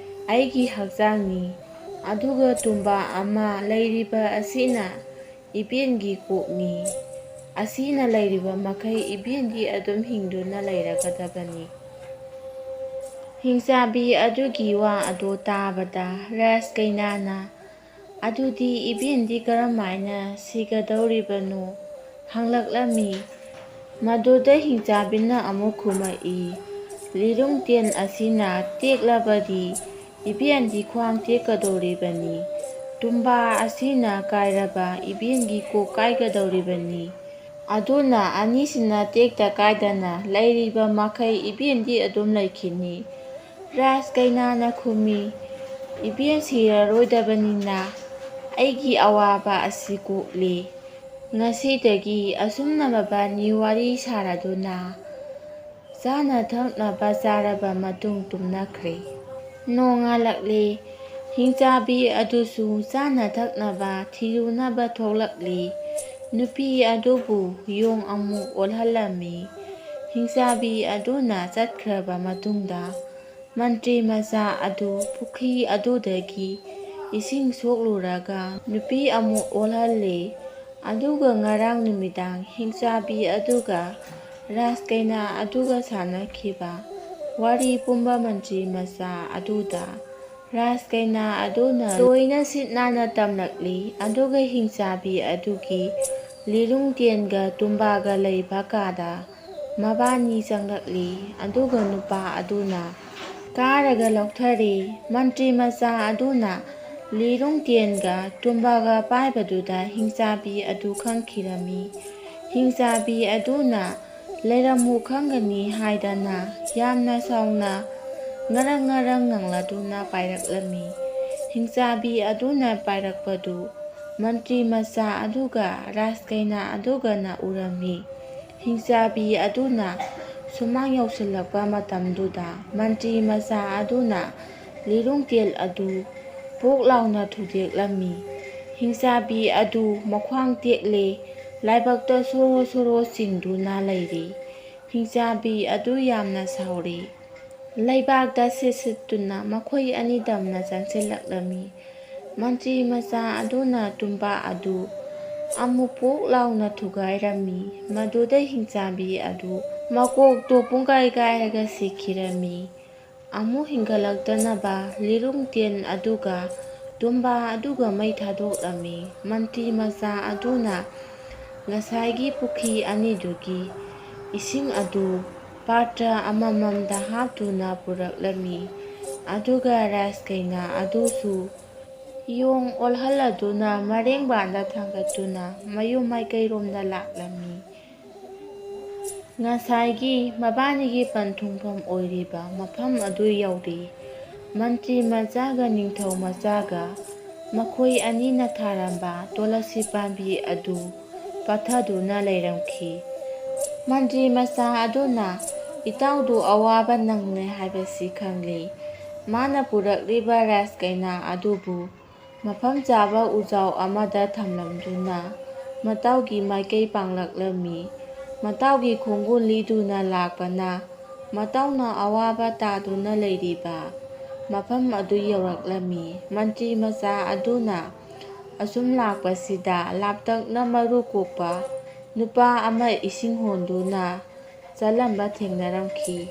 ꯑꯩꯒꯤ ꯍꯛꯆꯥꯡꯅꯤ, ꯑꯗꯨꯒ ꯇꯨꯝꯕꯥ ꯑꯃ ꯂꯩꯔꯤꯕ ꯑꯁꯤꯅ ꯏꯕꯦꯟꯒꯤ ꯀꯣꯛꯅꯤ꯫ ꯑꯁꯤꯅ ꯂꯩꯔꯤꯕ ꯃꯈꯩ ꯏꯕꯦꯟꯗꯤ ꯑꯗꯨꯝ ꯍꯤꯡꯗꯨꯅ ꯂꯩꯔꯒꯗꯕꯅꯤ꯫" ꯍꯤꯡꯆꯥꯕꯤ ꯑꯗꯨꯒꯤ ꯋꯥ ꯑꯗꯨ ꯇꯥꯕꯗ ꯔꯥꯖ ꯀꯩꯅꯥꯅ, "ꯑꯗꯨꯗꯤ ꯏꯕꯦꯟꯗꯤ ꯀꯔꯝꯍꯥꯏꯅ ꯁꯤꯒꯗꯧꯔꯤꯕꯅꯣ?" ꯍꯪꯂꯛꯂꯝꯃꯤ꯫ ꯃꯗꯨꯗ ꯍꯤꯡꯆꯥꯕꯤꯅ ꯑꯃꯨꯛ ꯈꯨꯝꯃꯛꯏ, "ꯂꯤꯔꯨꯡ ꯇꯦꯟ ꯑꯁꯤꯅ ꯇꯦꯛꯂꯕꯗꯤ ꯏꯕꯦꯟꯗꯤ ꯈ꯭ꯋꯥꯡ ꯇꯦꯛꯀꯗꯧꯔꯤꯕꯅꯤ, ꯇꯨꯝꯕꯥ ꯑꯁꯤꯅ ꯀꯥꯏꯔꯕ ꯏꯕꯦꯟꯒꯤ ꯀꯣꯛ ꯀꯥꯏꯒꯗꯧꯔꯤꯕꯅꯤ꯫ ꯑꯗꯨꯅ ꯑꯅꯤꯁꯤꯅ ꯇꯦꯛꯇ ꯀꯥꯏꯗꯅ ꯂꯩꯔꯤꯕ ꯃꯈꯩ ꯏꯕꯦꯟꯗꯤ ꯑꯗꯨꯝ ꯂꯩꯈꯤꯅꯤ꯫" ꯔꯥꯖ ꯀꯩꯅꯥꯅ ꯈꯨꯝꯃꯤ, "ꯏꯕꯦꯟ ꯁꯤꯔꯔꯣꯏꯗꯕꯅꯤꯅ ꯑꯩꯒꯤ ꯑꯋꯥꯕ ꯑꯁꯤ ꯀꯣꯛꯂꯤ꯫ ꯉꯁꯤꯗꯒꯤ ꯑꯁꯨꯝꯅ ꯃꯕꯥꯅꯤ ꯋꯥꯔꯤ ꯁꯥꯔꯗꯨꯅ ꯆꯥꯅ ꯊꯛꯅꯕ ꯆꯥꯔꯕ ꯃꯇꯨꯡ ꯇꯨꯝꯅꯈ꯭ꯔꯦ꯫ ꯅꯣꯡꯉꯥꯜꯂꯛꯂꯦ꯫ ꯍꯤꯡꯆꯥꯕꯤ ꯑꯗꯨꯁꯨ ꯆꯥꯅ ꯊꯛꯅꯕ ꯊꯤꯔꯨꯅꯕ ꯊꯣꯛꯂꯛꯂꯤ꯫ ꯅꯨꯄꯤ ꯑꯗꯨꯕꯨ ꯌꯣꯡ ꯑꯃꯨꯛ ꯑꯣꯜꯍꯜꯂꯝꯃꯤ꯫ ꯍꯤꯡꯆꯥꯕꯤ ꯑꯗꯨꯅ ꯆꯠꯈ꯭ꯔꯕ ꯃꯇꯨꯡꯗ ꯃꯟꯇ꯭ꯔꯤ ꯃꯆꯥ ꯑꯗꯨ ꯄꯨꯈ꯭ꯔꯤ ꯑꯗꯨꯗꯒꯤ ꯏꯁꯤꯡ ꯁꯣꯛꯂꯨꯔꯒ ꯅꯨꯄꯤ ꯑꯃꯨꯛ ꯑꯣꯜꯍꯜꯂꯦ꯫ ꯑꯗꯨꯒ ꯉꯔꯥꯡ ꯅꯨꯃꯤꯗꯥꯡ ꯍꯤꯡꯆꯥꯕꯤ ꯑꯗꯨꯒ ꯔꯥꯖꯀꯩꯅꯥ ꯑꯗꯨꯒ ꯁꯥꯟꯅꯈꯤꯕ ꯋꯥꯔꯤ ꯄꯨꯝꯕ ꯃꯟꯇ꯭ꯔꯤ ꯃꯆꯥ ꯑꯗꯨꯗ ꯔꯥꯖꯀꯩꯅꯥ ꯑꯗꯨꯅ ꯂꯣꯏꯅ ꯁꯤꯠ ꯅꯥꯟꯅ ꯇꯝꯂꯛꯂꯤ꯫ ꯑꯗꯨꯒ ꯍꯤꯡꯆꯥꯕꯤ ꯑꯗꯨꯒꯤ ꯂꯤꯔꯨꯡ ꯇꯦꯟꯒ ꯇꯨꯝꯕꯥꯒ ꯂꯩꯕ ꯀꯥꯗ ꯃꯕꯥꯅꯤ ꯆꯪꯂꯛꯂꯤ꯫ ꯑꯗꯨꯒ ꯅꯨꯄꯥ ꯑꯗꯨꯅ ꯀꯥꯔꯒ ꯂꯧꯊꯔꯤ꯫ ꯃꯟꯇ꯭ꯔꯤ ꯃꯆꯥ ꯑꯗꯨꯅ ꯂꯤꯔꯨꯡ ꯇꯦꯟꯒ ꯇꯨꯝꯕꯥꯒ ꯄꯥꯏꯕꯗꯨꯗ ꯍꯤꯡꯆꯥꯕꯤ ꯑꯗꯨ ꯈꯪꯈꯤꯔꯝꯃꯤ꯫ ꯍꯤꯡꯆꯥꯕꯤ ꯑꯗꯨꯅ ꯂꯩꯔꯝꯃꯨ ꯈꯪꯒꯅꯤ ꯍꯥꯏꯗꯅ ꯌꯥꯝꯅ ꯁꯥꯎꯅ ꯉꯔꯪ ꯉꯔꯪ ꯉꯪꯂꯗꯨꯅ ꯄꯥꯏꯔꯛꯂꯝꯃꯤ꯫ ꯍꯤꯡꯆꯥꯕꯤ ꯑꯗꯨꯅ ꯄꯥꯏꯔꯛꯄꯗꯨ ꯃꯟꯇ꯭ꯔꯤ ꯃꯆꯥ ꯑꯗꯨꯒ ꯔꯥꯖꯀꯩꯅꯥ ꯑꯗꯨꯒꯅ ꯎꯔꯝꯃꯤ꯫ ꯍꯤꯡꯆꯥꯕꯤ ꯑꯗꯨꯅ ꯁꯨꯃꯥꯡ ꯌꯧꯁꯤꯜꯂꯛꯄ ꯃꯇꯝꯗꯨꯗ ꯃꯟꯇ꯭ꯔꯤ ꯃꯆꯥ ꯑꯗꯨꯅ ꯂꯤꯔꯨꯡ ꯇꯦꯟ ꯑꯗꯨ ꯄꯣꯛ ꯂꯥꯎꯅ ꯊꯨꯗꯦꯛꯂꯝꯃꯤ꯫ ꯍꯤꯡꯆꯥꯕꯤ ꯑꯗꯨ ꯃꯈ꯭ꯋꯥꯡ ꯇꯦꯛꯂꯦ, ꯂꯥꯏꯕꯛꯇ ꯁꯣꯔꯣ ꯁꯣꯔꯣ ꯆꯤꯡꯗꯨꯅ ꯂꯩꯔꯤ꯫ ꯍꯤꯡꯆꯥꯕꯤ ꯑꯗꯨ ꯌꯥꯝꯅ ꯁꯥꯎꯔꯤ꯫ ꯂꯩꯕꯥꯛꯇ ꯁꯤꯠ ꯁꯤꯠꯇꯨꯅ ꯃꯈꯣꯏ ꯑꯅꯤ ꯗꯝꯅ ꯆꯪꯁꯤꯜꯂꯛꯂꯝꯃꯤ꯫ ꯃꯟꯇ꯭ꯔꯤ ꯃꯆꯥ ꯑꯗꯨꯅ ꯇꯨꯝꯕꯥ ꯑꯗꯨ ꯑꯃꯨꯛ ꯄꯣꯛ ꯂꯥꯎꯅ ꯊꯨꯒꯥꯏꯔꯝꯃꯤ꯫ ꯃꯗꯨꯗ ꯍꯤꯡꯆꯥꯕꯤ ꯑꯗꯨ ꯃꯀꯣꯛꯇꯨ ꯄꯨꯡꯀꯥꯏ ꯀꯥꯏꯔꯒ ꯁꯤꯈꯤꯔꯝꯃꯤ꯫ ꯑꯃꯨꯛ ꯍꯤꯡꯒꯠꯂꯛꯇꯅꯕ ꯂꯤꯔꯨꯡ ꯇꯦꯟ ꯑꯗꯨꯒ ꯇꯨꯝꯕꯥ ꯑꯗꯨꯒ ꯃꯩ ꯊꯥꯗꯣꯛꯂꯝꯃꯤ꯫ ꯃꯟꯇ꯭ꯔꯤ ꯃꯆꯥ ꯑꯗꯨꯅ ꯉꯁꯥꯏꯒꯤ ꯄꯨꯈ꯭ꯔꯤ ꯑꯅꯤꯗꯨꯒꯤ ꯏꯁꯤꯡ ꯑꯗꯨ ꯄꯥꯇ꯭ꯔ ꯑꯃꯃꯝꯗ ꯍꯥꯞꯇꯨꯅ ꯄꯨꯔꯛꯂꯝꯃꯤ꯫ ꯑꯗꯨꯒ ꯔꯥꯖꯀꯩꯅꯥ ꯑꯗꯨꯁꯨ ꯌꯣꯡ ꯑꯣꯜꯍꯜꯂꯗꯨꯅ ꯃꯔꯦꯡꯕꯥꯟꯗ ꯊꯥꯡꯒꯠꯇꯨꯅ ꯃꯌꯨꯝ ꯃꯥꯏꯀꯩꯔꯣꯝꯗ ꯂꯥꯛꯂꯝꯃꯤ꯫ ꯉꯁꯥꯏꯒꯤ ꯃꯕꯥꯅꯤꯒꯤ ꯄꯟꯊꯨꯡꯐꯝ ꯑꯣꯏꯔꯤꯕ ꯃꯐꯝ ꯑꯗꯨ ꯌꯧꯔꯤ꯫ ꯃꯟꯇ꯭ꯔꯤ ꯃꯆꯥꯒ ꯅꯤꯡꯊꯧ ꯃꯆꯥꯒ ꯃꯈꯣꯏ ꯑꯅꯤꯅ ꯊꯥꯔꯝꯕ ꯇꯨꯂꯁꯤ ꯄꯥꯝꯕꯤ ꯑꯗꯨ ꯄꯠꯊꯗꯨꯅ ꯂꯩꯔꯝꯈꯤ꯫ ꯃꯟꯇ꯭ꯔꯤ ꯃꯆꯥ ꯑꯗꯨꯅ ꯏꯇꯥꯎꯗꯨ ꯑꯋꯥꯕ ꯅꯪꯂꯦ ꯍꯥꯏꯕꯁꯤ ꯈꯪꯂꯤ꯫ ꯃꯥꯅ ꯄꯨꯔꯛꯂꯤꯕ ꯔꯥꯖꯀꯩꯅꯥ ꯑꯗꯨꯕꯨ ꯃꯐꯝ ꯆꯥꯕ ꯎꯖꯥꯎ ꯑꯃꯗ ꯊꯝꯂꯝꯗꯨꯅ ꯃꯇꯥꯎꯒꯤ ꯃꯥꯏꯀꯩ ꯄꯥꯡꯂꯛꯂꯝꯃꯤ꯫ ꯃꯇꯥꯎꯒꯤ ꯈꯣꯡꯒꯨꯜ ꯂꯤꯗꯨꯅ ꯂꯥꯛꯄꯅ ꯃꯇꯥꯎꯅ ꯑꯋꯥꯕ ꯇꯥꯗꯨꯅ ꯂꯩꯔꯤꯕ ꯃꯐꯝ ꯑꯗꯨ ꯌꯧꯔꯛꯂꯝꯃꯤ꯫ ꯃꯟꯇ꯭ꯔꯤ ꯃꯆꯥ ꯑꯗꯨꯅ ꯑꯁꯨꯝ ꯂꯥꯛꯄꯁꯤꯗ ꯂꯥꯞꯇꯛꯅ ꯃꯔꯨ ꯀꯣꯛꯄ ꯅꯨꯄꯥ ꯑꯃ ꯏꯁꯤꯡ ꯍꯣꯟꯗꯨꯅ ꯆꯠꯂꯝꯕ ꯊꯦꯡꯅꯔꯝꯈꯤ꯫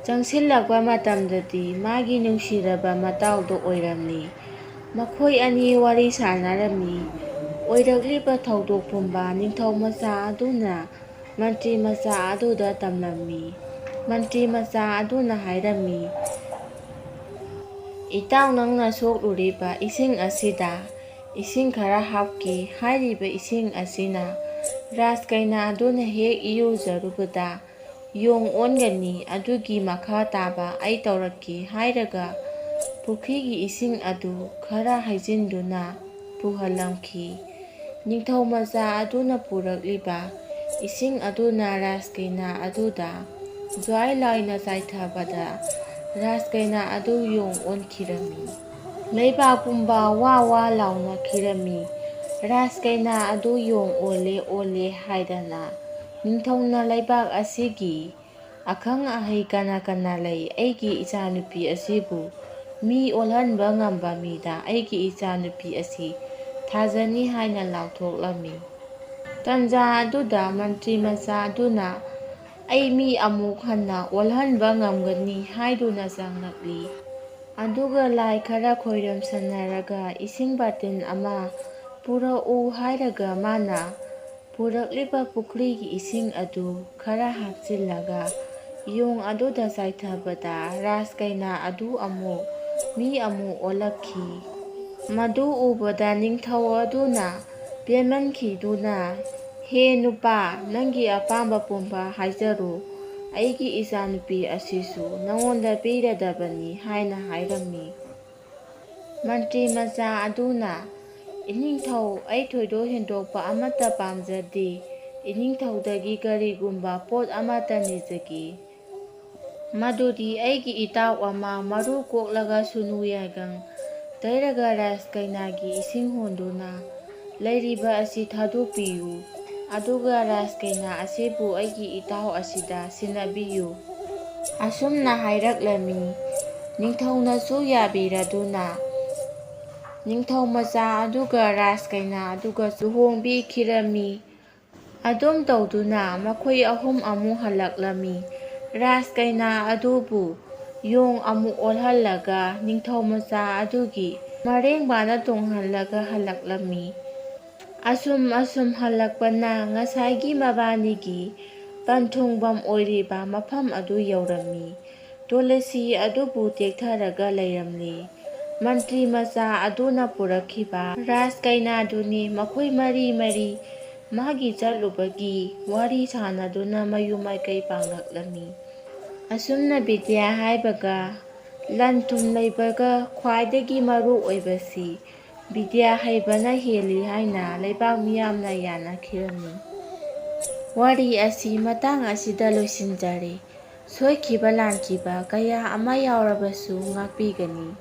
ꯆꯪꯁꯤꯜꯂꯛꯄ ꯃꯇꯝꯗꯗꯤ ꯃꯥꯒꯤ ꯅꯨꯡꯁꯤꯔꯕ ꯃꯇꯥꯎꯗꯣ ꯑꯣꯏꯔꯝꯂꯤ꯫ ꯃꯈꯣꯏ ꯑꯅꯤ ꯋꯥꯔꯤ ꯁꯥꯟꯅꯔꯝꯃꯤ꯫ ꯑꯣꯏꯔꯛꯂꯤꯕ ꯊꯧꯗꯣꯛ ꯄꯨꯝꯕ ꯅꯤꯡꯊꯧ ꯃꯆꯥ ꯑꯗꯨꯅ ꯃꯟꯇ꯭ꯔꯤ ꯃꯆꯥ ꯑꯗꯨꯗ ꯇꯝꯂꯝꯃꯤ꯫ ꯃꯟꯇ꯭ꯔꯤ ꯃꯆꯥ ꯑꯗꯨꯅ ꯍꯥꯏꯔꯝꯃꯤ, "ꯏꯇꯥꯎ, ꯅꯪꯅ ꯁꯣꯛꯂꯨꯔꯤꯕ ꯏꯁꯤꯡ ꯑꯁꯤꯗ ꯏꯁꯤꯡ ꯈꯔ ꯍꯥꯞꯀꯦ꯫ ꯍꯥꯏꯔꯤꯕ ꯏꯁꯤꯡ ꯑꯁꯤꯅ ꯔꯥꯖꯀꯩꯅꯥ ꯑꯗꯨꯅ ꯍꯦꯛ ꯏꯔꯨꯖꯔꯨꯕꯗ ꯌꯣꯡ ꯑꯣꯟꯒꯅꯤ꯫ ꯑꯗꯨꯒꯤ ꯃꯈꯥ ꯇꯥꯕ ꯑꯩ ꯇꯧꯔꯛꯀꯦ" ꯍꯥꯏꯔꯒ ꯄꯨꯈ꯭ꯔꯤꯒꯤ ꯏꯁꯤꯡ ꯑꯗꯨ ꯈꯔ ꯍꯩꯖꯤꯟꯗꯨꯅ ꯄꯨꯍꯜꯂꯝꯈꯤ꯫ ꯅꯤꯡꯊꯧ ꯃꯆꯥ ꯑꯗꯨꯅ ꯄꯨꯔꯛꯂꯤꯕ ꯏꯁꯤꯡ ꯑꯗꯨꯅ ꯔꯥꯖꯀꯩꯅꯥ ꯑꯗꯨꯗ ꯖ꯭ꯋꯥꯏ ꯂꯥꯎꯅ ꯆꯥꯏꯊꯕꯗ ꯔꯥꯖꯀꯩꯅꯥ ꯑꯗꯨ ꯌꯣꯡ ꯑꯣꯟꯈꯤꯔꯝꯃꯤ꯫ ꯂꯩꯕꯥꯛ ꯄꯨꯝꯕ ꯋꯥ ꯋꯥ ꯂꯥꯎꯅꯈꯤꯔꯝꯃꯤ꯫ ꯔꯥꯖꯀꯩꯅꯥ ꯑꯗꯨ ꯌꯣꯡ ꯑꯣꯜꯂꯦ, ꯑꯣꯜꯂꯦ ꯍꯥꯏꯗꯅ꯫ ꯅꯤꯡꯊꯧꯅ ꯂꯩꯕꯥꯛ ꯑꯁꯤꯒꯤ ꯑꯈꯪ ꯑꯍꯩ ꯀꯅꯥ ꯀꯅꯥ ꯂꯩ? ꯑꯩꯒꯤ ꯏꯆꯥꯅꯨꯄꯤ ꯑꯁꯤꯕꯨ ꯃꯤ ꯑꯣꯜꯍꯟꯕ ꯉꯝꯕ ꯃꯤꯗ ꯑꯩꯒꯤ ꯏꯆꯥꯅꯨꯄꯤ ꯑꯁꯤ ꯊꯥꯖꯅꯤ ꯍꯥꯏꯅ ꯂꯥꯎꯊꯣꯛꯂꯝꯃꯤ꯫ ꯇꯟꯖꯥ ꯑꯗꯨꯗ ꯃꯟꯇ꯭ꯔꯤ ꯃꯆꯥ ꯑꯗꯨꯅ, "ꯑꯩ ꯃꯤ ꯑꯃꯨꯛ ꯍꯟꯅ ꯑꯣꯜꯍꯟꯕ ꯉꯝꯒꯅꯤ" ꯍꯥꯏꯗꯨꯅ ꯆꯪꯂꯛꯂꯤ꯫ ꯑꯗꯨꯒ ꯂꯥꯏ ꯈꯔ ꯈꯣꯏꯔꯝꯁꯟꯅꯔꯒ ꯏꯁꯤꯡ ꯕꯥꯇꯤꯟ ꯑꯃ ꯄꯨꯔꯛꯎ ꯍꯥꯏꯔꯒ ꯃꯥꯅ ꯄꯨꯔꯛꯂꯤꯕ ꯄꯨꯈ꯭ꯔꯤꯒꯤ ꯏꯁꯤꯡ ꯑꯗꯨ ꯈꯔ ꯍꯥꯞꯆꯤꯜꯂꯒ ꯌꯣꯡ ꯑꯗꯨꯗ ꯆꯥꯏꯊꯕꯗ ꯔꯥꯖꯀꯩꯅꯥ ꯑꯗꯨ ꯑꯃꯨꯛ ꯃꯤ ꯑꯃꯨꯛ ꯑꯣꯜꯂꯛꯈꯤ꯫ ꯃꯗꯨ ꯎꯕꯗ ꯅꯤꯡꯊꯧ ꯑꯗꯨꯅ ꯄꯦꯟꯃꯟꯈꯤꯗꯨꯅ, "ꯍꯦ ꯅꯨꯄꯥ, ꯅꯪꯒꯤ ꯑꯄꯥꯝꯕ ꯄꯨꯝꯕ ꯍꯥꯏꯖꯔꯨ, ꯑꯩꯒꯤ ꯏꯆꯥꯅꯨꯄꯤ ꯑꯁꯤꯁꯨ ꯅꯉꯣꯟꯗ ꯄꯤꯔꯗꯕꯅꯤ" ꯍꯥꯏꯅ ꯍꯥꯏꯔꯝꯃꯤ꯫ ꯃꯟꯇ꯭ꯔꯤ ꯃꯆꯥ ꯑꯗꯨꯅ "ꯏꯅꯤꯡꯊꯧ, ꯑꯩ ꯊꯣꯏꯗꯣꯛ ꯍꯦꯟꯗꯣꯛꯄ ꯑꯃꯠꯇ ꯄꯥꯝꯖꯗꯦ꯫ ꯏꯅꯤꯡꯊꯧꯗꯒꯤ ꯀꯔꯤꯒꯨꯝꯕ ꯄꯣꯠ ꯑꯃꯠꯇ ꯅꯤꯖꯒꯦ꯫ ꯃꯗꯨꯗꯤ ꯑꯩꯒꯤ ꯏꯇꯥꯎ ꯑꯃ ꯃꯔꯨ ꯀꯣꯛꯂꯒ ꯁꯨꯅꯨ ꯌꯥꯏꯒꯪ ꯇꯩꯔꯒ ꯔꯥꯖ ꯀꯩꯅꯥꯒꯤ ꯏꯁꯤꯡ ꯍꯣꯟꯗꯨꯅ ꯂꯩꯔꯤꯕ ꯑꯁꯤ ꯊꯥꯗꯣꯛꯄꯤꯌꯨ꯫ ꯑꯗꯨꯒ ꯔꯥꯖ ꯀꯩꯅꯥ ꯑꯁꯤꯕꯨ ꯑꯩꯒꯤ ꯏꯇꯥꯎ ꯑꯁꯤꯗ ꯁꯤꯟꯅꯕꯤꯌꯨ꯫" ꯑꯁꯨꯝꯅ ꯍꯥꯏꯔꯛꯂꯝꯃꯤ꯫ ꯅꯤꯡꯊꯧꯅꯁꯨ ꯌꯥꯕꯤꯔꯗꯨꯅ ꯅꯤꯡꯊꯧ ꯃꯆꯥ ꯑꯗꯨꯒ ꯔꯥꯖ ꯀꯩꯅꯥ ꯑꯗꯨꯒ ꯂꯨꯍꯣꯡꯕꯤꯈꯤꯔꯝꯃꯤ꯫ ꯑꯗꯨꯝ ꯇꯧꯗꯨꯅ ꯃꯈꯣꯏ ꯑꯍꯨꯝ ꯑꯃꯨꯛ ꯍꯜꯂꯛꯂꯝꯃꯤ꯫ ꯔꯥꯖ ꯀꯩꯅꯥ ꯑꯗꯨꯕꯨ ꯌꯣꯡ ꯑꯃꯨꯛ ꯑꯣꯜꯍꯜꯂꯒ ꯅꯤꯡꯊꯧ ꯃꯆꯥ ꯑꯗꯨꯒꯤ ꯃꯔꯦꯡꯕꯥꯅ ꯇꯣꯡꯍꯜꯂꯒ ꯍꯜꯂꯛꯂꯝꯃꯤ꯫ ꯑꯁꯨꯝ ꯑꯁꯨꯝ ꯍꯜꯂꯛꯄꯅ ꯉꯁꯥꯏꯒꯤ ꯃꯕꯥꯅꯤꯒꯤ ꯄꯟꯊꯨꯡꯐꯝ ꯑꯣꯏꯔꯤꯕ ꯃꯐꯝ ꯑꯗꯨ ꯌꯧꯔꯝꯃꯤ꯫ ꯇꯨꯂꯁꯤ ꯑꯗꯨꯕꯨ ꯇꯦꯛꯊꯔꯒ ꯂꯩꯔꯝꯂꯤ꯫ ꯃꯟꯇ꯭ꯔꯤ ꯃꯆꯥ ꯑꯗꯨꯅ ꯄꯨꯔꯛꯈꯤꯕ ꯔꯥꯖ ꯀꯩꯅꯥꯗꯨꯅꯤ꯫ ꯃꯈꯣꯏ ꯃꯔꯤ ꯃꯔꯤ ꯃꯥꯒꯤ ꯆꯠꯂꯨꯕꯒꯤ ꯋꯥꯔꯤ ꯁꯥꯟꯅꯗꯨꯅ ꯃꯌꯨꯝ ꯃꯥꯏꯀꯩ ꯄꯥꯡꯂꯛꯂꯝꯃꯤ꯫ ꯑꯁꯨꯝꯅ ꯕꯤꯗ꯭ꯌꯥ ꯍꯥꯏꯕꯒ ꯂꯟ ꯊꯨꯝ ꯂꯩꯕꯒ ꯈ꯭ꯋꯥꯏꯗꯒꯤ ꯃꯔꯨ ꯑꯣꯏꯕꯁꯤ ꯕꯤꯗ꯭ꯌꯥ ꯍꯩꯕꯅ ꯍꯦꯜꯂꯤ ꯍꯥꯏꯅ ꯂꯩꯕꯥꯛ ꯃꯤꯌꯥꯝꯅ ꯌꯥꯅꯈꯤꯔꯝꯃꯤ꯫ ꯋꯥꯔꯤ ꯑꯁꯤ ꯃꯇꯥꯡ ꯑꯁꯤꯗ ꯂꯣꯏꯁꯤꯟꯖꯔꯦ꯫ ꯁꯣꯏꯈꯤꯕ ꯂꯥꯟꯈꯤꯕ ꯀꯌꯥ ꯑꯃ ꯌꯥꯎꯔꯕꯁꯨ ꯉꯥꯛꯄꯤꯒꯅꯤ꯫